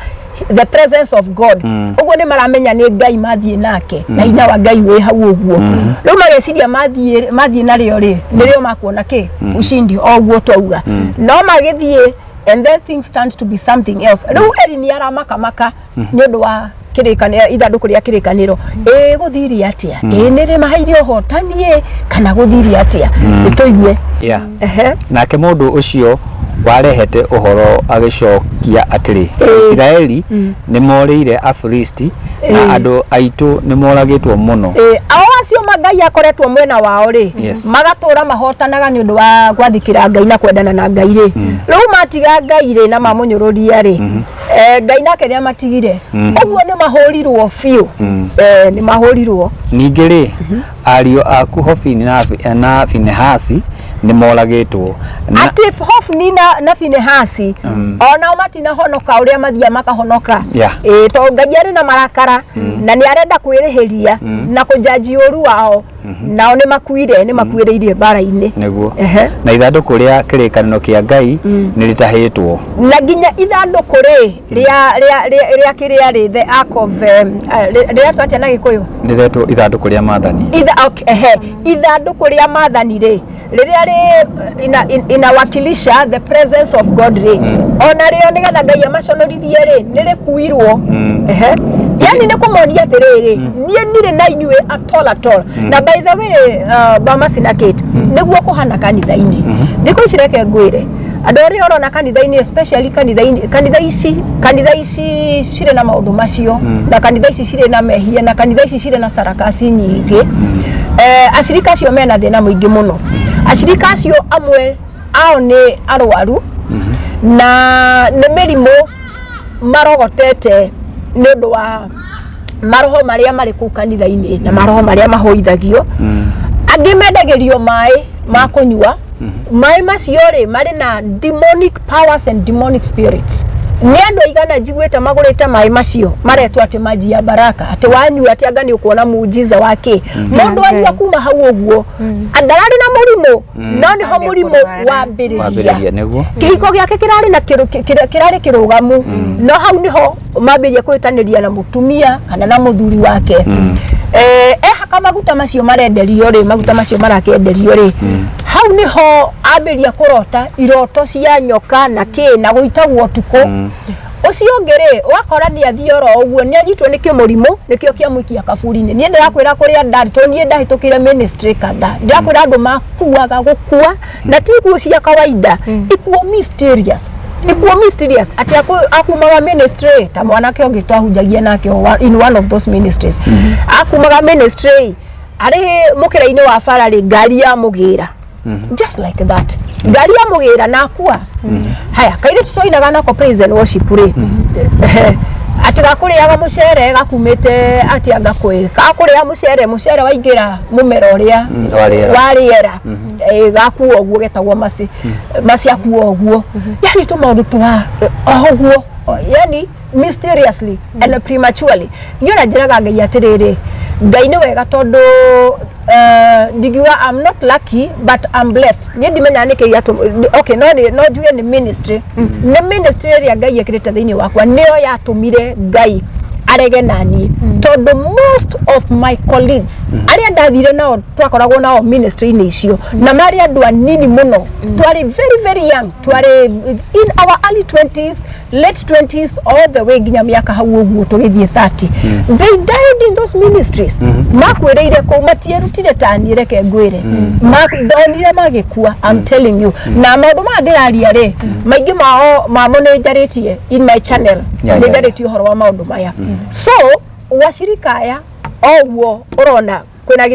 [SPEAKER 1] the presence of God. Ũguo nĩ maramenya nĩ Ngai mathiĩ nake na hinya wa Ngai wĩ hau. Ũguo rĩu mageciria mathiĩ narĩo rĩ, nĩrĩo makuona kĩ ushindi o ũguo twauga. No magĩthiĩ and then things turned to be something else. Rĩu Eli nĩ aramakamaka nĩ ũndũ wa kĩrĩkanĩro, ithandũkũ rĩa kĩrĩkanĩro, ĩ gũthire atĩa? Ĩ nĩ rĩmaheire ũhotani ĩ kana gũthire atĩa? Nĩtũigue. Ehe.
[SPEAKER 2] Nake mũndũ ũcio warehete ũhoro agĩcokia atĩrĩ, Isiraeli nĩ morĩire Afilisti na andũ aitũ nĩ moragĩtwo mũno.
[SPEAKER 1] Ĩ, ao acio ma Ngai akoretwo mwena wao rĩ, magatũra mahotanaga nĩ ũndũ wa gwathĩkĩra Ngai na kwendana na Ngai rĩ, rĩu matiga Ngai rĩ na mamũnyũrũria rĩ, Ngai nake nĩ amatigire. Ũguo nĩ mahũrirwo biũ. Nĩ mahũrirwo.
[SPEAKER 2] Ningĩ rĩ, ariũ aku Hofini na Finehasi nĩ moragĩtwo na
[SPEAKER 1] Atĩ Hofni na Finehasi onao matinahonoka ũrĩa mathiaga makahonoka. Ĩ, tondũ Ngai arĩ na marakara na nĩ arenda kwĩrĩhĩria na kũjaji ũru wao, nao nĩ makuire, nĩ makuĩrĩirie mbara-inĩ.
[SPEAKER 2] Nĩguo.
[SPEAKER 1] Ehe.
[SPEAKER 2] Na ithandũkũ rĩa kĩrĩkanĩro kĩa Ngai nĩ rĩtahĩtwo.
[SPEAKER 1] Na nginya ithandũkũ rĩ rĩa kĩrĩa rĩ, the ark of rĩretwo atĩa na Gĩkũyũ?
[SPEAKER 2] Rĩretwo ithandũkũ rĩa maathani.
[SPEAKER 1] Okay, ehe, ithandũkũ rĩa maathani rĩ, rĩrĩa rĩ inawakilisha the presence of God rĩ, ona rĩo nĩgetha Ngai amaconorithie rĩ, nĩ rĩkuirwo. Ehe, yani nĩ kũmonia atĩrĩrĩ, niĩ ndirĩ na inyuĩ at all at all. Na by the way, Bamasi na Kate, nĩguo kũhana kanitha-inĩ thikũ ici. Reke ngwĩre, andũ arĩa ũrona kanitha-inĩ, especially kanitha-inĩ, kanitha ici cirĩ na maũndũ macio, na kanitha ici cirĩ na mehia, na kanitha ici cirĩ na sarakasi nyingĩ, acirika acio mena thĩna mũingĩ mũno. Acirika acio amwe ao nĩ arwaru na nĩ mĩrimũ marogotete nĩ ũndũ wa maroho marĩa marĩ kũu kanitha-inĩ na maroho marĩa mahoithagio. Angĩ mendagĩrio maĩ ma kũnyua. Maĩ macio rĩ, marĩ na demonic powers and demonic spirits. Nĩ andũ aigana njiguĩte magũrĩte maĩ macio maretwo atĩ maji ya baraka, atĩ wanyua atĩ anga nĩ ũkuona muujiza wa kĩ. Mũndũ anyua kuma hau ũguo ndararĩ na mũrimũ, no nĩho
[SPEAKER 3] Ambia
[SPEAKER 1] mũrimũ
[SPEAKER 3] kũrwara.
[SPEAKER 1] wambĩrĩria.
[SPEAKER 2] Wambĩrĩria nĩguo.
[SPEAKER 1] Kĩhiko gĩake kĩrarĩ na kĩrarĩ kĩrũgamu, no hau nĩho mambĩrĩria kũhĩtanĩria na mũtumia kana na mũthuri wake. Ehaka maguta macio marenderio rĩ, maguta macio marakĩenderio rĩ, hau nĩho ambĩrĩria kũrota iroto cia nyoka na kĩ na gũitagwo ũtukũ. Ũcio ũngĩ rĩ, ũgakora nĩ athiĩ oro ũguo, nĩ anyitwo nĩ kĩmũrimũ nĩkĩo kĩamũikia kaburi-inĩ. Niĩ ndĩrakwĩra kũrĩa ndarĩ, tondũ niĩ ndahĩtũkĩire ministry kadhaa, ndĩrakwĩra andũ makuaga gũkua na ti ikuũ cia kawaida, ikuũ mysterious, ikuũ mysterious, atĩ akumaga ministry ta mwanake ũngĩ twahunjagia nake in one of those ministries, akumaga ministry arĩ mũkĩra-inĩ wa bara rĩ, ngari ya mũgĩra, just like that, ngari ya mũgĩra na akua. Haya, kairĩtu twainaga nako praise and worship rĩ, atĩ gakũrĩaga mũcere gakumĩte atĩ anga kwĩ gakũrĩa mũcere, mũcere waingĩra mũmero ũrĩa
[SPEAKER 2] wa rĩera.
[SPEAKER 1] Wa rĩera. Gakua ũguo, getagwo maci maci, akua ũguo, yani tũmaũndũ twa o ũguo, yani mysteriously and prematurely. Niĩ ona njĩraga Ngai atĩrĩrĩ, Ngai nĩ wega, tondũ ndingiuga I'm not lucky, but I'm blessed. Niĩ ndimenyaga nĩkĩ gĩatũ, okay, no no njuge nĩ ministry, nĩ ministry ĩrĩa Ngai ekĩrĩte thĩinĩ wakwa nĩyo yatũmire Ngai arege naniĩ, tondũ most of my colleagues arĩa ndathire nao, twakoragwo nao ministry-inĩ icio, na marĩ andũ anini mũno, twarĩ very very young, twarĩ in our early 20s, late 20s, all the way nginya mĩaka hau ũguo tũgĩthiĩ 30. They died in those ministries, makwĩrĩire kũu, matierutire taniĩ. Reke ngwĩre, ndonire magĩkua. I'm telling you, na maũndũ maya ndĩraria rĩ, maingĩ mao mamo nĩ njarĩtie in my channel. Nĩ njarĩtie ũhoro wa maũndũ maya. So wacirika aya o ũguo ũrona kwĩna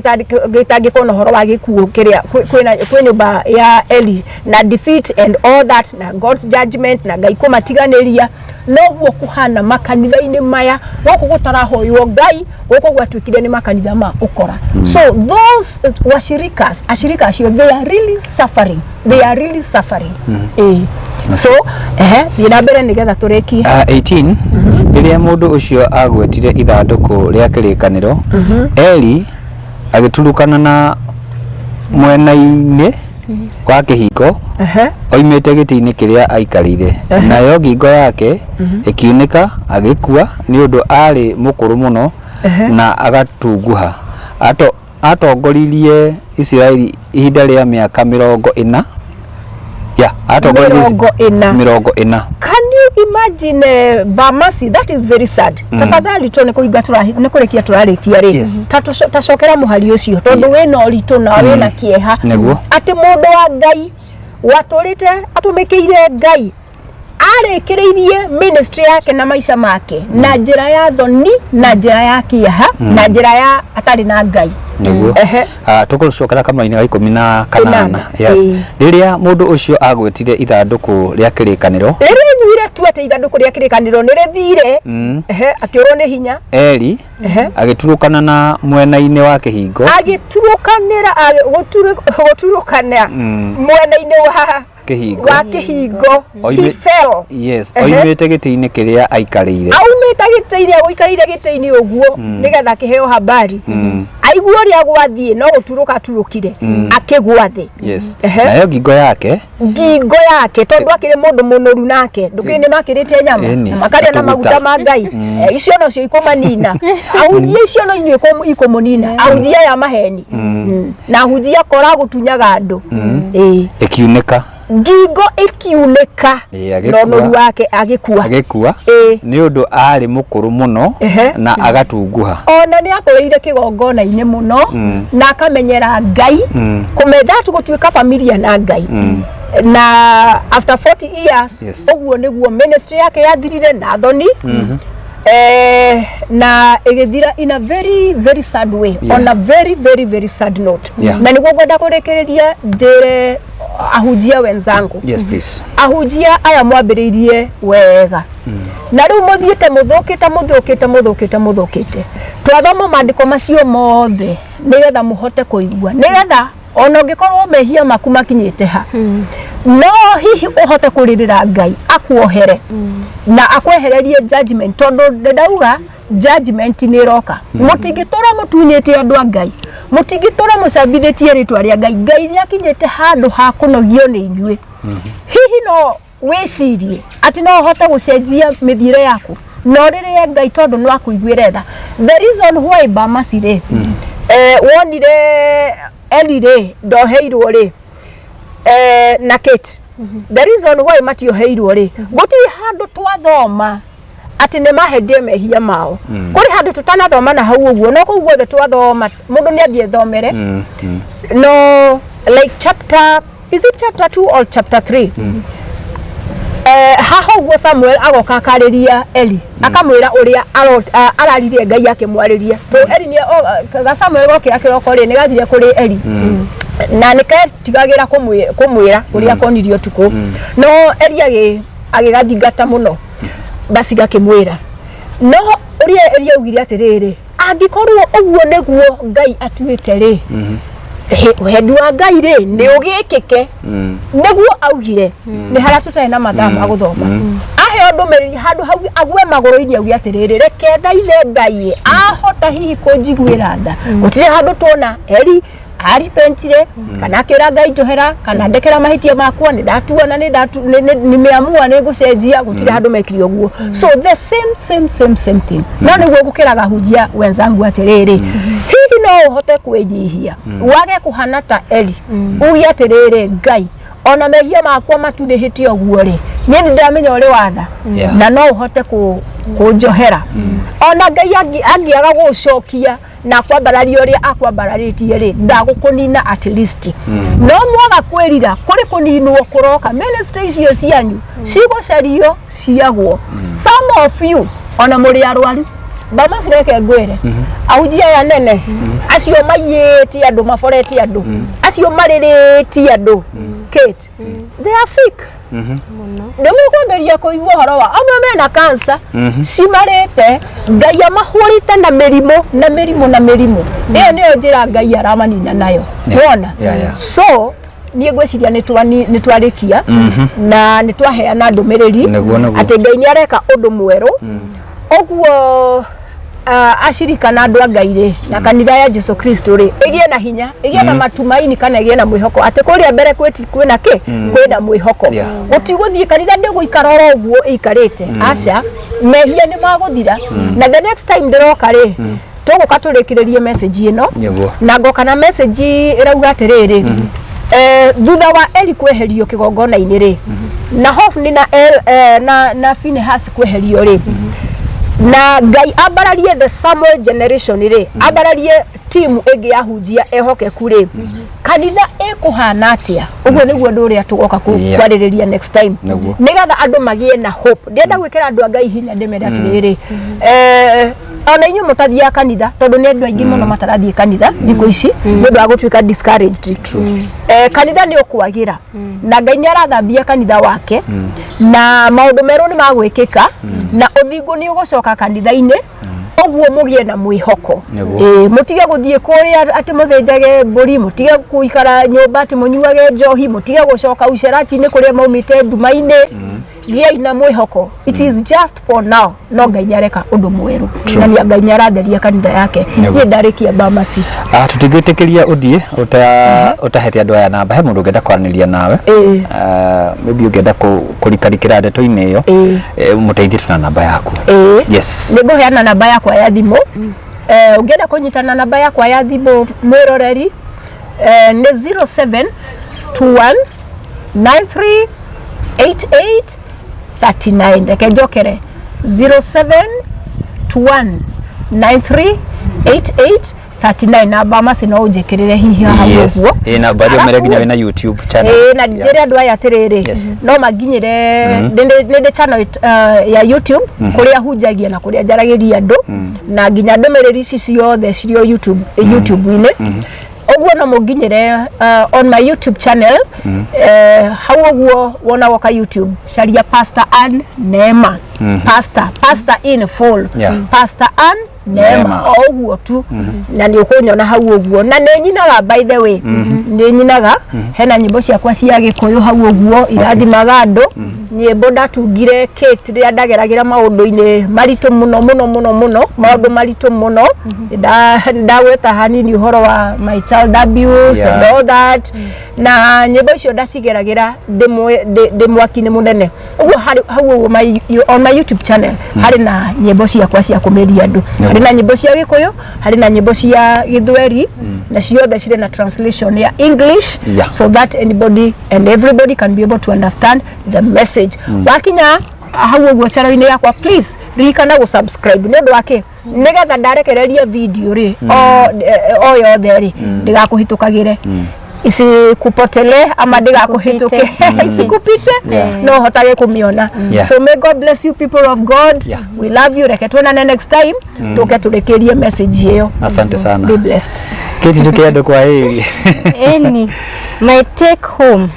[SPEAKER 1] gĩtangĩko na ũhoro wa gĩkuũ kĩrĩa kwĩna kwĩ nyũmba ya Eli na defeat and all that na God's judgment na Ngai kũmatiganĩria, noguo kũhana makanitha-inĩ maya gũkũ gũtarahoywo Ngai, gũkũ gwatuĩkire nĩ makanitha ma ũkora. So those washirikas, ashirika acio, they are really suffering, they are really suffering. So ehe, thiĩ na mbere nĩgetha tũrĩkie.
[SPEAKER 2] 18 Rĩrĩa mũndũ ũcio agwetire ithandũkũ rĩa kĩrĩkanĩro, Eli agĩturukana na mwena-inĩ wa kĩhingo oimĩte gĩtĩ-inĩ kĩrĩa aikarĩire, nayo ngingo yake ĩkiunĩka, agĩkua, nĩ ũndũ aarĩ mũkũrũ mũno na agatunguha. Atongoririe Isiraeli ihinda rĩa mĩaka 40 ya atongoririe
[SPEAKER 1] 40.
[SPEAKER 2] 40.
[SPEAKER 1] Can you imagine, Bamasi? That is very sad. Tafadhali, to nĩ kũhinga nĩ kũrĩkia tũrarĩkia rĩ. Ta tacokera mũhari ũcio, tondũ wĩna ũritũ na wĩna kĩeha. Atĩ mũndũ wa Ngai watũrĩte atũmĩkĩire Ngai arĩkĩrĩirie ministry yake na maica make na njĩra ya thoni, na njĩra ya kĩeha, na njĩra ya atarĩ na Ngai.
[SPEAKER 2] Tũgũcokera kamũra-inĩ ga 18.
[SPEAKER 1] Ĩnana,
[SPEAKER 2] Yes. Rĩrĩa mũndũ ũcio agwetire ithandũkũ rĩa kĩrĩkanĩro,
[SPEAKER 1] Rĩrĩa aiguire tu atĩ ithandũkũ rĩa kĩrĩkanĩro nĩ rĩthire, akĩũrwo nĩ hinya.
[SPEAKER 2] Eli agĩturũkana na mwena-inĩ wa kĩhingo.
[SPEAKER 1] Agĩturũkanĩra gũturũkana mwena-inĩ wa
[SPEAKER 2] kĩhingo.
[SPEAKER 1] Wa kĩhingo. He fell.
[SPEAKER 2] Oimĩte gĩtĩ-inĩ kĩrĩa aikarĩire.
[SPEAKER 1] Aumĩte gĩtĩ-inĩ, agũikarĩire gĩtĩ-inĩ ũguo nĩgetha akĩheo habari, aigua ũrĩa gwathiĩ, no gũturũka aturũkire, akĩgwa thĩ.
[SPEAKER 2] Nayo ngingo yake
[SPEAKER 1] Ngingo yake, tondũ akĩrĩ mũndũ mũnoru nake ndũkĩrĩ nĩ makĩrĩte nyama na makarĩa na
[SPEAKER 2] atũgũta.
[SPEAKER 1] Maguta ma Ngai. Icio nocio ikũmanina, ahunjia icio no inyuĩ ikũmũnina, ahunjia ya maheni na ahunjia kora gũtunyaga andũ.
[SPEAKER 2] Ĩkiunĩka.
[SPEAKER 1] Ngingo ĩkiunĩka.
[SPEAKER 2] Agĩkua.
[SPEAKER 1] Na ũnoru wake agĩkua.
[SPEAKER 2] Agĩkua nĩ ũndũ aarĩ mũkũrũ mũno na agatunguha.
[SPEAKER 1] Ona nĩ akũrĩire kĩgongona-inĩ mũno na akamenyera Ngai, kũmetha tu gũtuĩka familia na Ngai, na after 40 years ũguo nĩguo ministry yake yathirire na thoni, na ĩgĩthira in a very very sad way, on a very very very sad note. Na nĩguo ngwenda kũrĩkĩrĩria njĩre ahunjia wenzangu,
[SPEAKER 2] Yes, please.
[SPEAKER 1] Ahunjia aya mwambĩrĩirie wega na rĩu mũthiĩte mũthũkĩte, mũthũkĩte, mũthũkĩte, mũthũkĩte. Twathoma maandĩko macio mothe nĩgetha mũhote kũigua, nĩgetha Ona ũngĩkorwo mehia maku makinyĩte ha, no hihi ũhote kũrĩrĩra Ngai akuohere na akwehererie judgment, tondũ ndauga judgment nĩ ĩroka. Mũtingĩtũra mũtunyĩte andũ a Ngai, mũtingĩtũra mũcambithĩtie rĩtwa rĩa Ngai. Ngai nĩ akinyĩte handũ ha kũnogio nĩ inyuĩ. Hihi no wĩcirie atĩ no ũhote gũcenjia mĩthiĩre yaku no rĩrĩre Ngai, tondũ no akũiguĩre tha? The reason why Bamasi rĩ, wonire Eli rĩ ndoheirwo rĩ, na Kate, the reason why matioheirwo rĩ, gũtirĩ handũ twathoma atĩ nĩ mahendie mehia mao. Kũrĩ handũ tũtanathoma na hau ũguo, no kũu guothe twathoma, mũndũ nĩ athiĩ thomere. No like chapter, is it chapter 2 or chapter 3? Haha ũguo Samuel agoka akarĩria Eli, akamwĩra ũrĩa araririe Ngai akĩmwarĩria. To Eli nĩ ga Samuel gokĩra kĩroko rĩ, nĩ gathire kũrĩ Eli na nĩ ketigagĩra kũmwĩra ũrĩa akonirie ũtukũ, no Eli agĩgathingata mũno, basi gakĩmwĩra. No ũrĩa Eli augire atĩrĩrĩ, angĩkorwo ũguo nĩguo Ngai atuĩte rĩ, wendi wa Ngai rĩ nĩ ũgĩkĩke. Nĩguo augire nĩ harĩa tũtarĩ na mathaa ma gũthoma. Aheo ndũmĩrĩri handũ hau ague magũrũ-inĩ, auge atĩrĩrĩ, reke thaithe Ngai ahota hihi kũnjiguĩra tha. Gũtirĩ handũ tuona Eli arepentire kana akĩra Ngai, njohera kana ndekera mahĩtia makwa, nĩ ndatua na nimeamua nĩ ngũcenjia. Gũtirĩ handũ mekire ũguo. So the same same same same thing no nĩguo gũkĩraga hunjia wenzangu atĩrĩrĩ, hihi no ũhote kwĩnyihia wage kũhana ta Eli, uge atĩrĩrĩ, Ngai, ona mehia makwa matunĩhĩte ũguo rĩ, niĩ nĩ ndĩramenya ũrĩ watha na no ũhote kũnjohera. Ona Ngai angĩaga gũgũcokia na kwambararia ũrĩa akwambararĩtie rĩ, ndagũkũnina. At least no mwaga kwĩrira, kũrĩ kũninwo kũroka. Ministry icio cianyu cigũcario ciagwo. Some of you ona mũrĩ arwaru. Bamacireke ngwĩre, ahunjia aya nene acio maiyĩte andũ, maborete andũ acio, marĩrĩtie andũ, Kate, they are sick.
[SPEAKER 3] Mũno.
[SPEAKER 1] Nĩ mũkwambĩrĩria kũigua ũhoro wa amwe mena cancer cimarĩte. Ngai amahũrĩte na mĩrimũ na mĩrimũ na mĩrimũ. Ĩyo nĩyo njĩra Ngai aramanina nayo. Wona?
[SPEAKER 2] Yeah.
[SPEAKER 1] So niĩ ngwĩciria nĩ twarĩkia na nĩ twaheana ndũmĩrĩri
[SPEAKER 2] Nĩguo.
[SPEAKER 1] atĩ Ngai nĩ areka ũndũ mwerũ ũguo. Acirika na andũ a Ngai rĩ, na kanitha ya Jesu Kristo rĩ, ĩgĩe na hinya, ĩgĩe na matumaini kana ĩgĩe na mwĩhoko atĩ kũrĩa mbere kwĩna kĩ, kwĩna mwĩhoko. Gũtigũthiĩ kanitha ndĩgũikara oro ũguo ĩikarĩte, aca. Mehia nĩ magũthira na the next time ndĩroka rĩ, tũgũka tũrĩkĩrĩrie message ĩno. Na ngoka na message ĩrauga atĩrĩrĩ, thutha wa Eli kweherio kĩgongona-inĩ rĩ, na Hofni na, na Finehas kweherio rĩ, na Ngai ambararie the Samuel generation rĩ, ambararie timu ĩngĩ ya hunjia ehokeku rĩ, kanitha ĩkũhana atĩa? Ũguo nĩguo ũndũ ũrĩa tũgoka kwarĩrĩria next time, nĩgetha andũ magĩe na hope. Ndĩrenda gwĩkĩra andũ a Ngai hinya, ndĩmere atĩrĩrĩ, ona inyuĩ mũtathiaga kanitha, tondũ nĩ andũ aingĩ mũno matarathiĩ kanitha thikũ ici nĩ ũndũ wa gũtuĩka discouraged. Kanitha nĩ ũkwagĩra na Ngai nĩ arathambia kanitha wake na maũndũ merũ nĩ magwĩkĩka na ũthingu nĩ ũgũcoka kanitha-inĩ. Ũguo mũgĩe na mwĩhoko. Ĩĩ, mũtige gũthiĩ kũrĩa atĩ mũthĩnjage mbũri, mũtige gũikara nyũmba atĩ mũnyuage njohi, mũtige gũcoka ucerati-inĩ kũrĩa maumĩte nduma-inĩ. Gĩai na mwĩhoko. It is just for now, no Ngai nĩ areka ũndũ mwerũ na nĩ Ngai nĩ aratheria kanitha yake. Niĩ ndarĩkia, Bamasi.
[SPEAKER 2] Ah, tũtingĩtĩkĩria ũthiĩ ũtahete andũ aya namba. He mũndũ ũngĩenda kwaranĩria nawe. Ah, maybe ũngĩenda kũrikarikĩra ndeto-inĩ ĩyo. Mũteithie tu na namba yaku.
[SPEAKER 1] Ĩĩ.
[SPEAKER 2] Yes.
[SPEAKER 1] Nĩ ngũheana namba yakwa ya thimũ. Ũngĩenda kũnyitana namba yakwa ya thimũ, mwĩroreri, nĩ 0721 93 88 39. Reke njokere, 0721 93 88 39. Namba maci no ũnjĩkĩrĩre hihi haha ũguo.
[SPEAKER 2] Ĩĩ, na bado mere nginya wĩna YouTube channel.
[SPEAKER 1] Ĩĩ, na njĩre andũ aya atĩrĩrĩ, no manginyĩre nĩ ndĩ channel ya YouTube kũrĩa hunjagia na kũrĩa njaragĩria andũ, na nginya ndũmĩrĩri ici ciothe cirĩ o YouTube, YouTube-inĩ ũguo. No mũnginyĩre on my YouTube channel. Hau ũguo wona woka YouTube, caria Pastor Ann Neema. Pastor, pastor in full. Pastor Ann Neema.
[SPEAKER 2] Neema.
[SPEAKER 1] O ũguo tu na nĩ ũkũnyona hau ũguo. Na nĩ nyinaga, by the way, nĩ nyinaga. Hena nyĩmbo ciakwa cia Gĩkũyũ hau ũguo irathimaga andũ, nyĩmbo ndatungire Kate rĩrĩa ndageragĩra maũndũ-inĩ maritũ mũno mũno mũno mũno, maũndũ maritũ mũno. Ndagweta hanini ũhoro wa my child abuse and all that, na nyĩmbo icio ndacigeragĩra ndĩ mwaki-inĩ mũnene ũguo. Harĩ hau ũguo on my YouTube channel harĩ na nyĩmbo ciakwa cia kũmĩria andũ. Harĩ na nyĩmbo cia Gĩkũyũ, harĩ na nyĩmbo cia Gĩthweri, na ciothe cirĩ na translation ya English so that anybody and everybody can be able to understand the message. Wakinya hau ũguo channel-inĩ yakwa, please ririkana gũ subscribe. Nĩ ũndũ wa kĩ? Nĩgetha ndarekereria video rĩ, o yothe rĩ, ndĩgakũhĩtũkagĩre, isikupotele ama ndĩgakũhĩtũke, isikupite, no hotage kũmĩona. So may God bless you, people of God. We love you. Reke tuonane next time, tũke tũrĩkĩrie message ĩyo.
[SPEAKER 2] Asante sana.
[SPEAKER 1] Be blessed.
[SPEAKER 2] Kiti tukienda kwa heri.
[SPEAKER 3] Eni, my take home,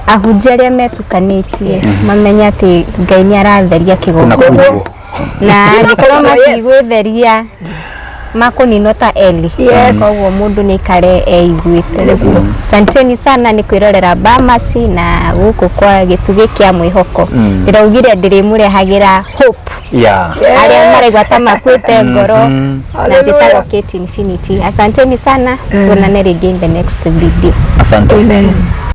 [SPEAKER 3] ahunjia arĩa metukanĩtie mamenye atĩ Ngai nĩ aratheria
[SPEAKER 2] Kuna
[SPEAKER 3] kĩgongona
[SPEAKER 2] kunjwo.
[SPEAKER 3] Na angĩkorwo
[SPEAKER 1] Yes.
[SPEAKER 3] matigwĩtheria makũninwo ta Eli. Koguo mũndũ nĩ aikare eiguĩte. Asanteni sana nĩ kwĩrorera Bamasi na gũkũ kwa Gĩtugĩ kĩa Mwĩhoko. Ndĩraugire ndĩrĩmũrehagĩra hope arĩa maraigua ta makuĩte ngoro, na njĩtagwo Kate Infinity. Asanteni sana, tuonane rĩngĩ in the next video.
[SPEAKER 2] Asante.
[SPEAKER 1] Amen.